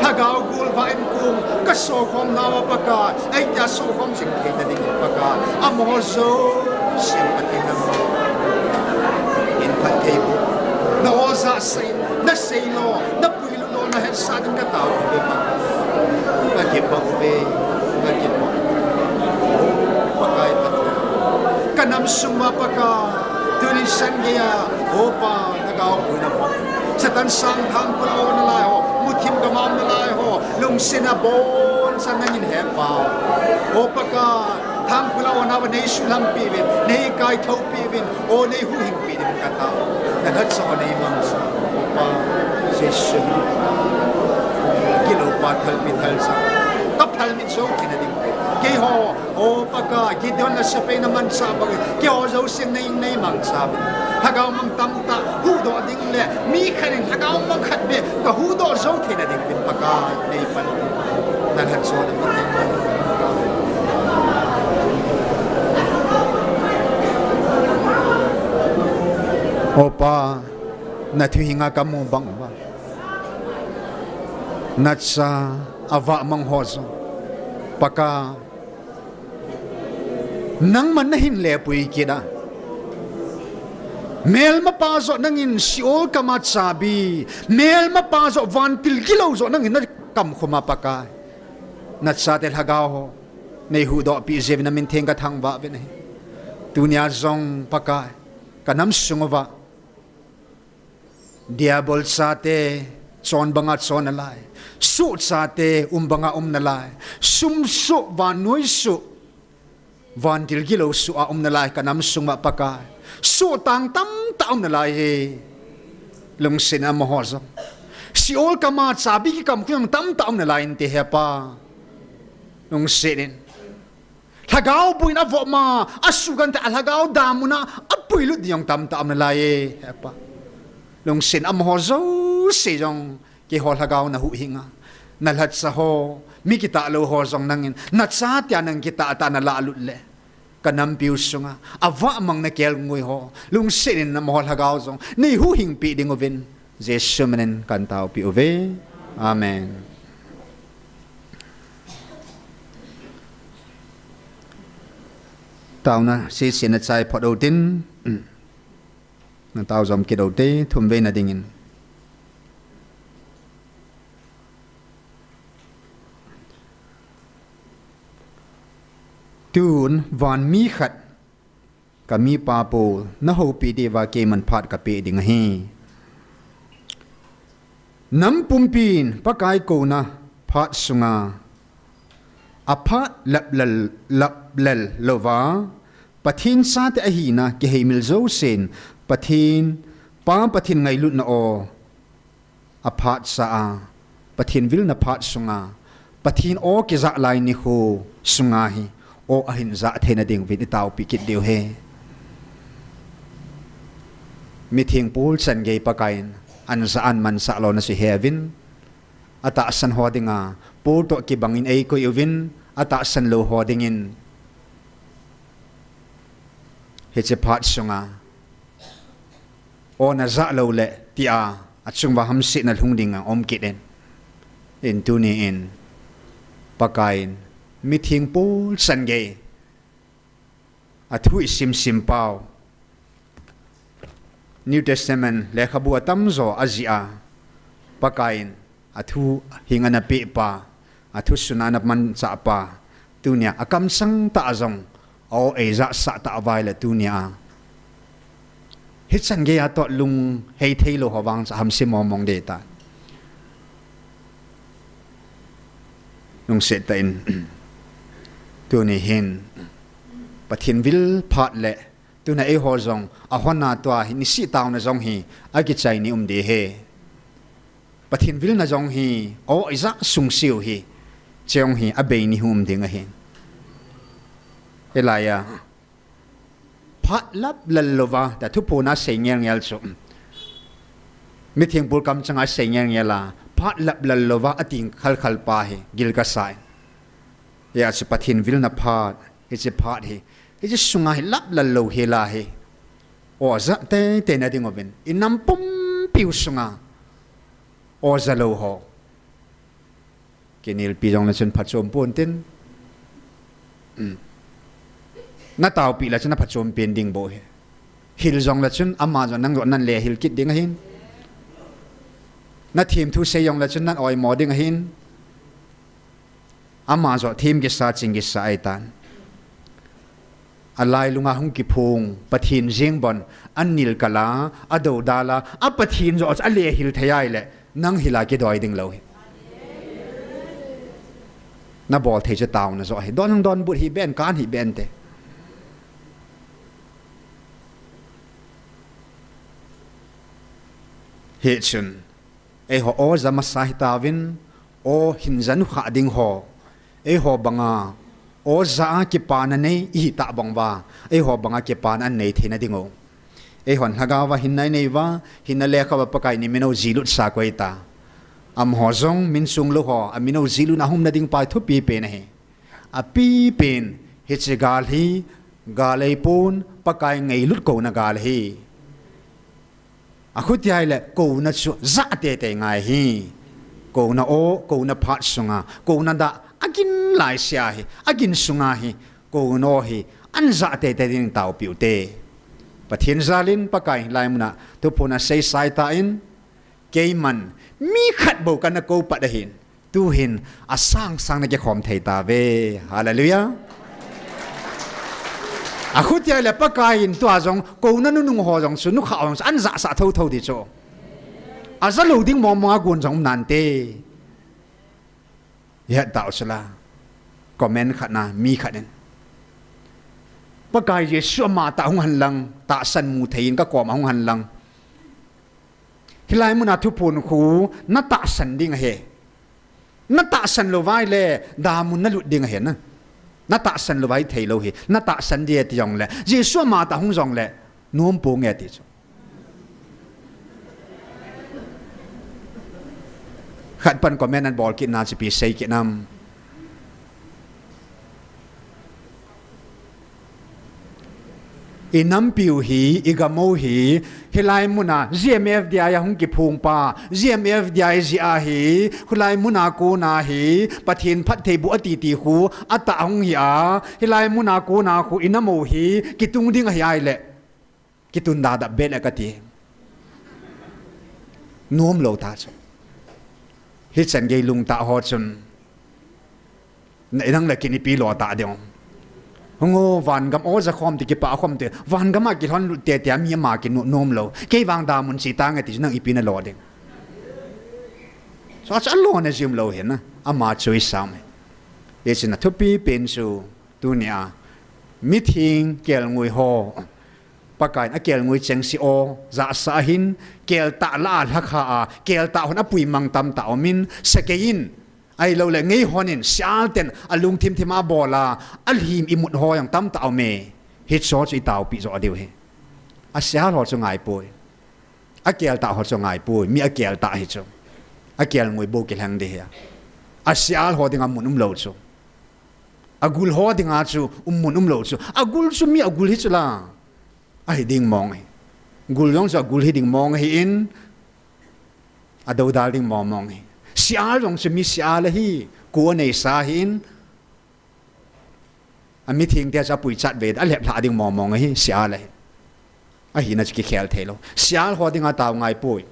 Lhagao golvah in ko. Ka sokhom nau a Pakai. Ei tia sokhom jing thei na ding Pakai. Amaho jouse Pathen nang in phatthei boh. Na o ja sei, na sei lo, na pui lo na hetsah ding katao uve Pakai. Ka kipah uve, ka kipah. Pakai Pathen. Ka nam sung uva Pakai, tuni san geiya, o Pa, na gaopuina uva. Satan sang thangkul a um nalai ho, muthim gam a um nalai ho, lungset a boncha nangin he Pa. O Pakai, thangkul a um nauva nei sulampi uvin, nei kaithoupi uvin, o nei huhhingpi ding katao. Na lhacha ho nei mangcha. Pa, Jesu. Gilou pa thalpi thalcha. Ka phalmit jou theina ding. Keiho, o Pakai, Gideon le Sepai na manchah bang. Keiho jouse nei, nei mangcha. Lhagao mang tamtah, huhdoh ding le, mi khat in lhagao mang khat beh, ka huhdoh jou theina ding uvin Pakai, nei pan. Na lhacha ho na O Pa, na thuhing a ka mu bang uva. Na cha avahmang ho jong. Pakai, nangman na hin lepui kit a. Melmapa joh nangin Sheol kam a chabi. Melmapa joh vantil gilou joh nangin na kamkhum a Pakai. Na chate lhagao ho. Nei huhdohpi jeh uvin na min theng ka thangvah uvin ahi. Tunia jong Pakai. Ka nam sung uva. Diabol chate, chon banga chon nalai. Soh chate, um banga um nalai. Sum soh, vannoi soh. Vantil gilou soh a um nalai, ka nam sung uva Pakai. Soh tang tamtah um nalai e. Lungset in amaho jong. Sheol kam a chabi kikamkhum tamtah um nalai inte he Pa. Lungset in. Lhagao boina avoh ma, asugenthei a lhagao damun a, apuilut ding jong tamtah um nalai e, he Pa. Lungset in amaho jouse jong, keiho lhagao na huhhing a. Na lhacha ho, mi kitah lou ho jong nangin, na chate a nang kitah tah na lahlut le. Ka nampiu sunga, avahmang na kelngoi ho, lungset in amaho lhagao jong, nei huhhingpi ding uvin. Jesu minin kan taopi uve. Amen. Taona sese na chai phot utin. Na tao jom kit ute, thum vei na dingin. Tun van mi khat ka mipa pu na houpi diuva keiman phat ka pe ding ahi. Nam pumpin Pakai kouna phat sunga aphat laplel, laplel louva Pathen chate ahina kiheimil jousen Pathen, Pa Pathen ngailutna aw aphat sa a, Pathen vilna phat sunga, Pathen aw kijah lai nikho sunga hi, aw ahin jah theina ding uvin i taopi kit diu ahi. Mitheng pol chan gei Pakaiyin, an jah an mansah lona chu he uvin, atahsan ho dinga, pol toh kibangin eikoi uvin, atahsan lou ho dingin, hiche phat sunga, aw najah lou le, tia, achunguva hamsetna lhung dinga, um kit in. In tuni in, Pakaiyin, mitheng pol chan gei, Athu isim sim pau, New Testament lekhabu atamjo ajih a, Pakaiyin athu hing ana peh pa, athu suna ana manchah pa, tunia akamsang tah jong aw eijahsah tah uva ahile tunia hichan geiya toh lunghei theilou ho vang chu hamse mongmong ding ahitai. Lungset tah in, tuni hin Pathen vil phat le tuna eiho jong ahon a tua hi nisih taona jong hi akichai ni um ding ahi. Pathen vilna jong hi aw ijah sungsiu hi, chejong hi abei ni um ding ahi. Hilaiya phat lap lal louva, ta thuphon a sei ngelngel chu, mitheng bul kamchanga sei ngelngel a, phat lap lal louva ating khalkhal pa hi gil kasa e. Hijeh chun Pathen vilna phat, hiche phat hi, hiche sunga hi lap lal lou hel a hi, aw jah teitei na ding uvin, inam pumpiu sunga aw ja lou ho, kinelpi jongle chun phachom ponte. Nataopeh le chun aphachom pen ding bou ahi. Hil jongle chun ama jong nang jong nan le hil kit ding ahin. Nathem thu sei jongle chun nan oimo ding ahin. Ama jong them kisa, ching kisa ahitan. Alailunga hung kiphong Pathen jeng bon, anilkal a, adoudal a, a Pathen jong chu ale hil thei ahile, nang hil a kidoi ding lou hi. Nabol thei chu taona joh hi. Don hung donbut hih ben, kan hih bente. Hichun, eiho aw ja masa hitauvin, aw hin ja nukhah ding ho, eiho banga aw ja a kipana nei ihitah banguva, eiho banga kipana anei theina dingu, eihon lhagaova hinna inei uva, hinna lekhauva Pakaiyin min ajihlut sa koi ta. Amaho jong min chunglou ho amin ajihlut a hung umna ding pa hi thupi pen ahi. Apipen, hiche gal hi gal ahipon, Pakai ngailut kouna gal ahi. Akhuti ahile kouna chu jah teitei ngai ahi. Kouna aw, kouna phat sunga, kouna dah agin laisea hi, agin sunga hi, kouna aw hi anjah teitei ding taopeh ute. Pathen jalin Pakai hilai muna thuphon asei sai tan, keiman mi khat bou kana kou pat ahin, tuhin asang sang nakikhom thei tauve. Hallelujah. Akhuti ahile Pakaiyin tua jong kouna nunung ho jong chu, nukhah ho jong chu anjahsah thotho ding chu. Aja lou ding mongmong a gon jong um nante. Ihet tau chula. Comment khat na, mi khat in, Pakai Jesu amatah hung hen lang, tahsan mu thei in kakoma hung hen lang, hilai muna thuphon khu natahsan ding ahi. Natahsan louva ahile damun nalut ding ahi na. Natahsan louva ahithei lou hi. Natahsan ding ati jongle, Jesu amatah hung jongle, nom ponge ti chu. Khat pan comment anabol kit na chu ipi sei kit nam. Inampiu hi, igam u hi, hilai muna G M F D I a hung kiphong pa, G M F D I jeh a hi, hilai muna kona hi Pathen phattheiboh ati ti khu atah hung hi a, hilai muna kona khu inam u hi kitung ding ahi ahile, kitun dadap be le kati. Nomlou ta chu. Hichan gei lungtah ho chun, nang le kei in ipi lo ta ding. Hung o, vangam o, jakhom te, kipah khom te, vangam a kilhonlut tete a mi ama kinu nomlou, kei vang damun che tange ti chu nang ipi nalo ding. Chu chu alona jing lou hi na, ama choice ahi. Hichun athupi pen chu tunia mitheng kelngoi ho, Pakaiyin akelngoi chengse aw jahsah ahin, keltah lah a lhakha a, keltah hon apuimang tamtah aumin, sakei in, ahilouleh ngeihon in, sial ten alungthim thim a abol a, alhim imut ho jong tamtah aume. Hicheho chu itaopeh joh diu ahi. Asial ho chu ngaipoi. Akeltah ho chu ngaipoi, mi akeltah hi chu. Akelngoi bou kilheng ding ahi. Asial ho dinga mun umlou chu. Agul ho dinga chu um mun umlou chu. Agul chu mi agul hi chu la. Ahi ding mong ahi. Gul jong chu agul hi ding mong ahin, adoudal ding mong mong ahi. Sial jong chu mi sial ahi, kho aneisa ahin, Amitheng te chu apui chat ve, alhep lha ding mong mong ahi, sial ahi. Ahina chu kikhel thei lou. Sial ho dinga tao ngai poi.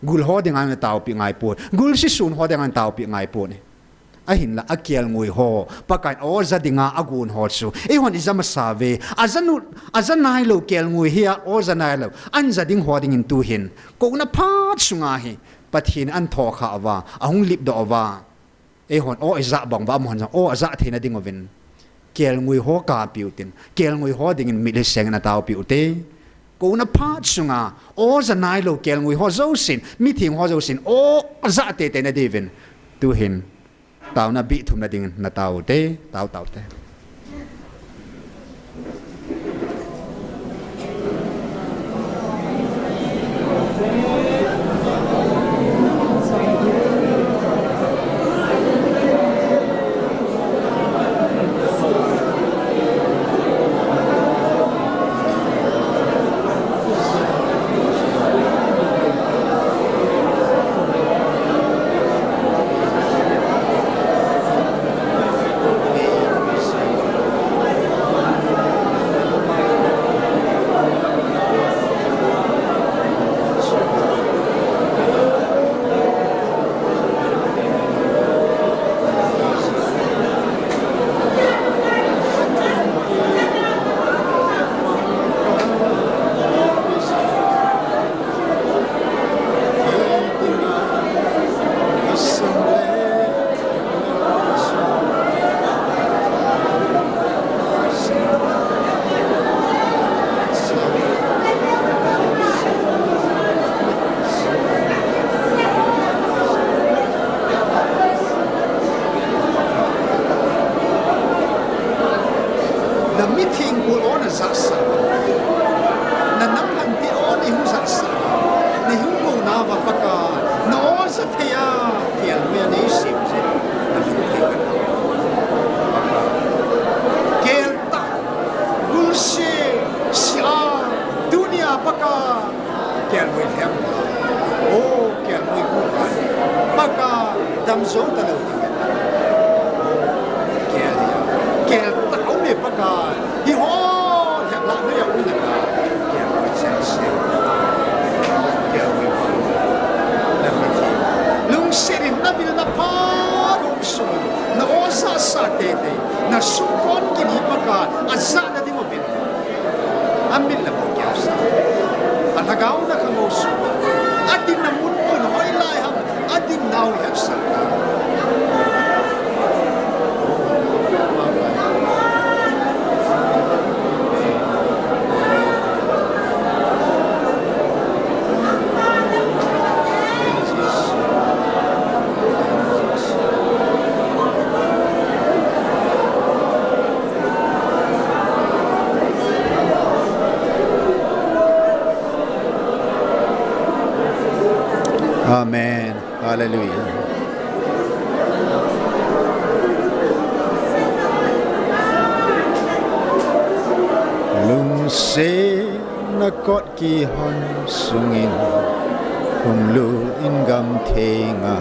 Gul ho dinga na taopi ngai poi. Gul sisun ho dinga na taopi ngai poi. Ahinla akelngoi ho, Pakaiyin aw ja dinga agon ho chu eihon ija masa ve. Aja nu, aja nailou kelngoi hi a, aw ja nailou. Ahin ja ding ho dingin tuhin. Kouna phat sunga hi Pathen in ahin thokha uva, ahung lipdoh uva. Eihon aw ija bang uva, amahon jong aw aja theina diuvin kelngoi ho kapiu tin, kelngoi ho dingin mitlhi sengin ataopiu te. Kouna phat sunga aw ja nailou kelngoi ho jousen, mitheng ho jousen aw aja teitei na diuvin tuhin taona bih thumna dingin natao u te, tao tao te. Na mitheng gol aw na jahsah. Na nam lhangpi aw na hung jahsah. Na hung kouna uva Pakai, na aw ja thei a, kelngoi a nei sem jeh in na mitheng ka thangvah. Kel tah, gul se, sia, tunia Pakai, kelngoi lhem. O, kelngoi gu khat. Pakai, damjou talou ding. Kel, kel tah ume Pakai. Hiho, lhem lah noi a um na ka. Kelngoi chengse. Kelngoi gu. Lam ni ti. Lungset in na bil na pha, lungset in na aw jahsah teitei. Na sungkon kini Pakai, ajah na ding uvin. Amin la bou kiau sa. A lhagao na khangou sung. Adinna mun mun hoilai ham. Adinna u hetsah ta. Amen. Hallelujah. Lungsetna kot kihon sungin hung lut in gamtheng a.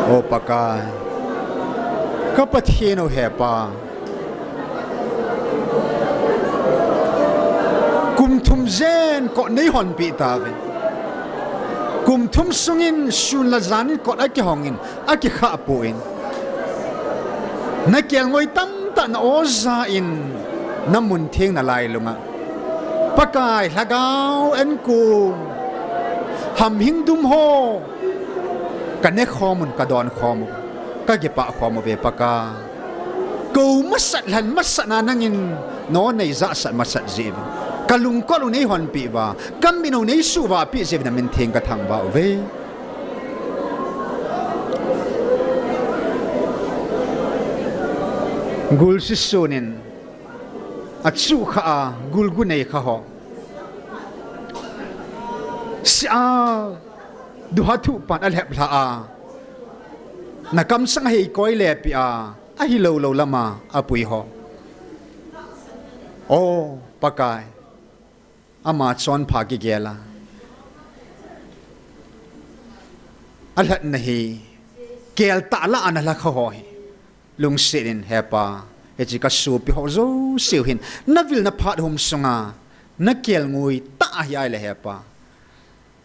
O Pakai, ka Pathen o, Hepa, kum thum jen kot nei honpeh tauve. Kum thum sungin sun le jan in kot akihong in, akikhah poi. Na kelngoi tamtah na aw ja in, na mun theng na lailung a. Pakai, lhagao enkong, hamhing dum ho, ka ne khom un, ka don khom un, ka kipah khom uve Pakai. Kou masat lhan masat na nangin, na aw nei jahsah masat jeh uvin. Ka lungkot u nei honpeh uva, ka min u nei suhvahpeh jeh uvin na min theng ka thangvah uve. Gul sisun in, achuh kha a, gul gu nei kha ho. Sia, duha thuh pan alhep lha a. Na kamsang a hei koi le peh a, ahilou lou lam a, apui ho. O, Pakai. Ama chonpha kigel a. alhatna hi, keltah lah a nalhakha ho hi, lungset in, He Pa, hiche kasopi ho jouseu hin, navil naphat hom sunga nakelngoi tah ahi ahile, He Pa,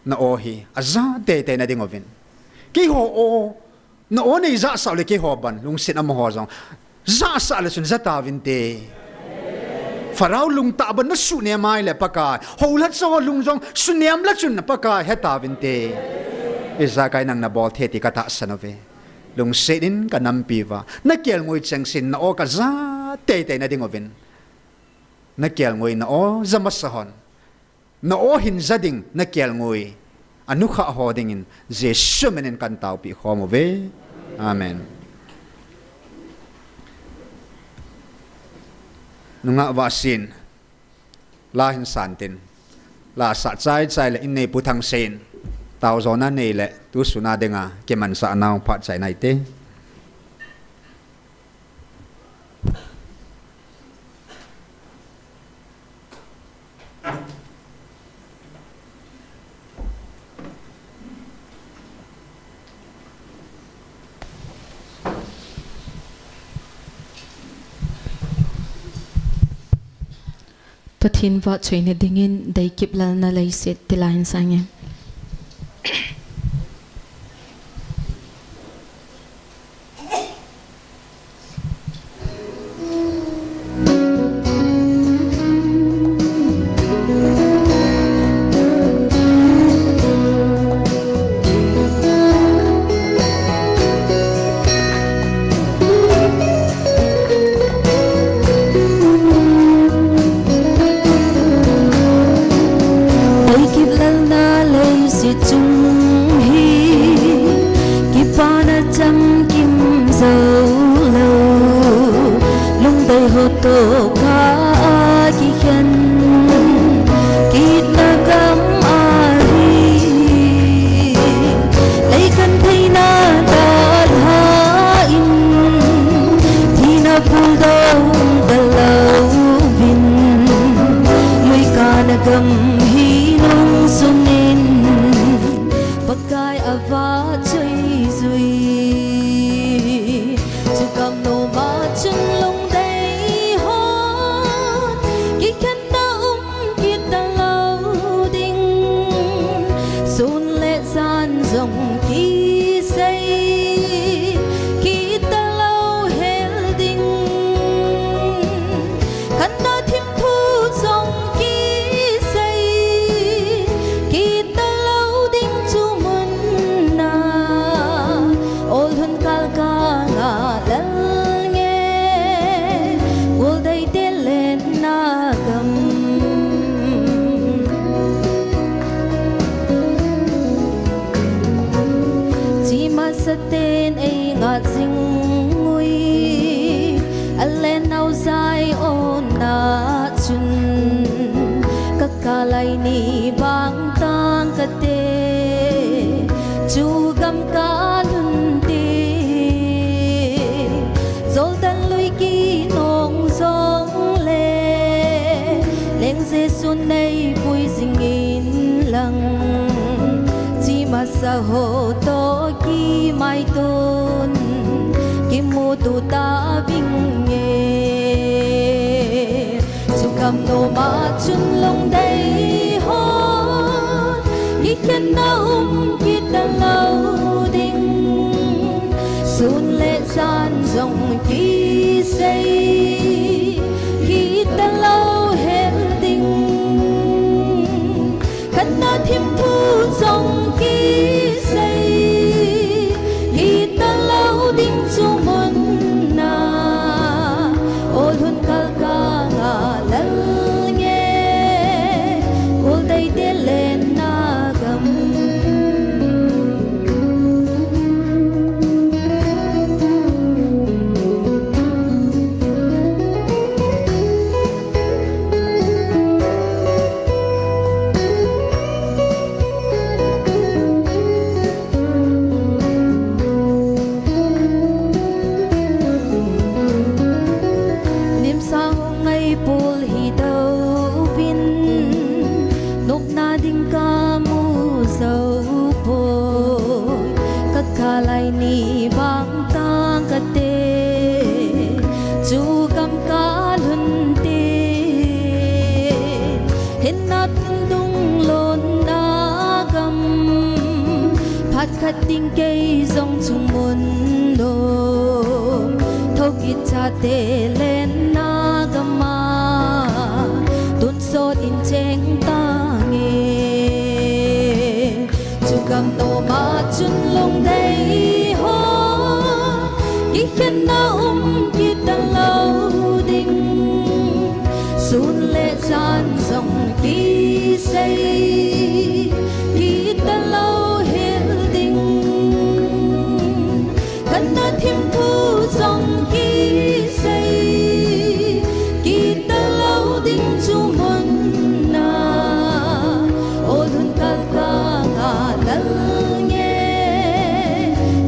na-o hi aja teitei na ding uvin. Keiho o, na-o neijahsah uleh keiho ban, lungset amaho jong jahsah le chun jatauvinte. Pharaoh lungtah ban nasunem ahile Pakai, houlhacha ho lung jong sunem le chun Pakai hetauvinte. Ijakai nang nabol thei ti katahsan uve. Lungset in kanampi uva, nakelngoi chengsen na-o kaja teitei na ding uvin. Nakelngoi na-o ja masa hon, na-o hin ja ding nakelngoi anukhah ho dingin Jesu minin kantaopi khom uve. Amen. Nungah vahsin, la hin santin, la sah chaichai le inneipu Thangsein, taojona neile tusuna dinga kimanchahnau phat chai naite. Pathen vahchoina dingin Deikip Lalna Leiset ti la hin sange. Deikip Lalna Leiset chung hi kipana chamkim joulou, lungdei ho toh kikhen kitna gam ahi. Lei khen theina dalhan, thina puldong talouvin, lui kana gam hi nungsunin, Pakai avahchoi jui. Chukam noma chun lungdei hon kikhenna um kit talou ding, sun le jan jong kisei kit talou hel ding, khatna thimthu jong kisei kit talou ding chu munna, ol hun kalkanga lal nge, ol deite lenna gam. Chi masaten einga jing ui, alen nau Zion a chun, kakalai ni bang tang kate, chu gam kalhun te, Jordan lui kinong jongle, Leng Jesu neipui jingin lang, chi masa ho toh kimaitun, kimuto tavinge. Chukam noma chun lungdei hon kikhenna um kit talou ding, sun le jan jong kisei kit talou hel ding, khatna thimthu jong kisei kit talou ding chu munna, ol hun kalkanga lal nge, ol deite lenna gam. Lunglut na gam, phat khat ding kei jong chun mun nom, thokit chate lenna gam a, tonsot in cheng tange. Chugam nom a chun lungdei ho, kikhenna um kit talou ding. Sun le jan jong kisei kit talou hel ding. Khanna thim thu jong kisei kit talou ding chu mun na. Ol hun kalkal a lal nge,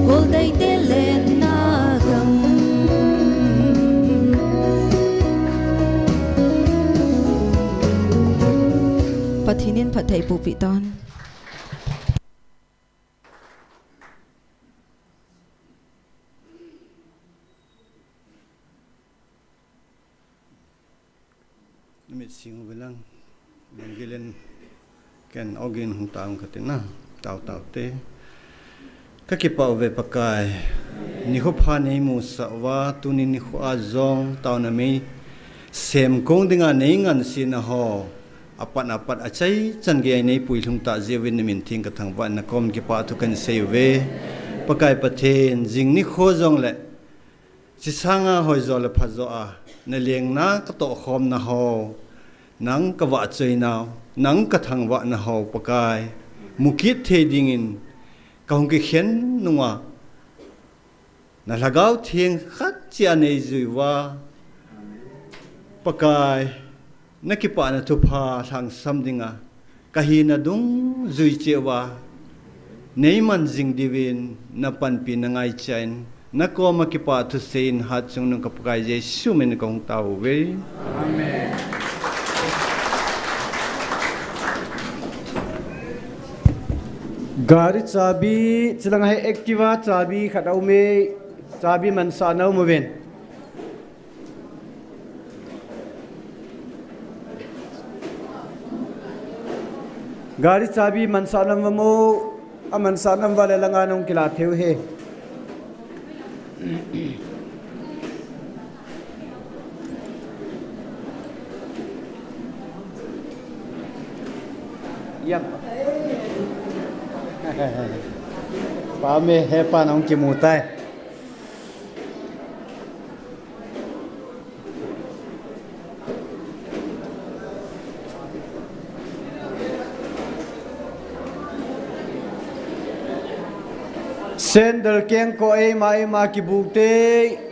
goldei te lenna gam. Pathen in phatthei boh peh tan. Namit sing uve lang. Evangelist Ken Ogin hung tao kate na. Tao tao te. Ka kipah uve Pakai. Nikho pha nei musah uva, tuni nikho a jong taona mei sem kong dinga nei ngansena ho, apat apat achaichan gei a nei puilhung tah jeh uvin na min theng ka thangvah in na kom kipah thu kan sei uve. Pakai Pathen, jing nikho jong le, hiche sanga hoijo le phajo a, na lengna ka tohkhomna ho, nang ka vahchoina u, nang ka thangvahna ho Pakai, mukit thei dingin ka hung kikhen nunga, na Lhagao Theng khat cheh a nei jui uva, Pakai, na kipahna thupha lhangsam dinga ka hina dungjui cheh uva, nei man jing diuvin na panpina ngaichain, na koma kipah thu seiyin, hatchungnung ka Pakai Jesu min in ka hung tao uve. Amen. Gari chabi, chilang hi Activa chabi khat aume, chabi mansahna um uvin. Gari chabi mansahna um uvem o, amansahna um uva le langa nahung kila thei u ahi. Yam. Pa me he pa nahung kimu tai. Sandal kengkoh eima eima kibu te.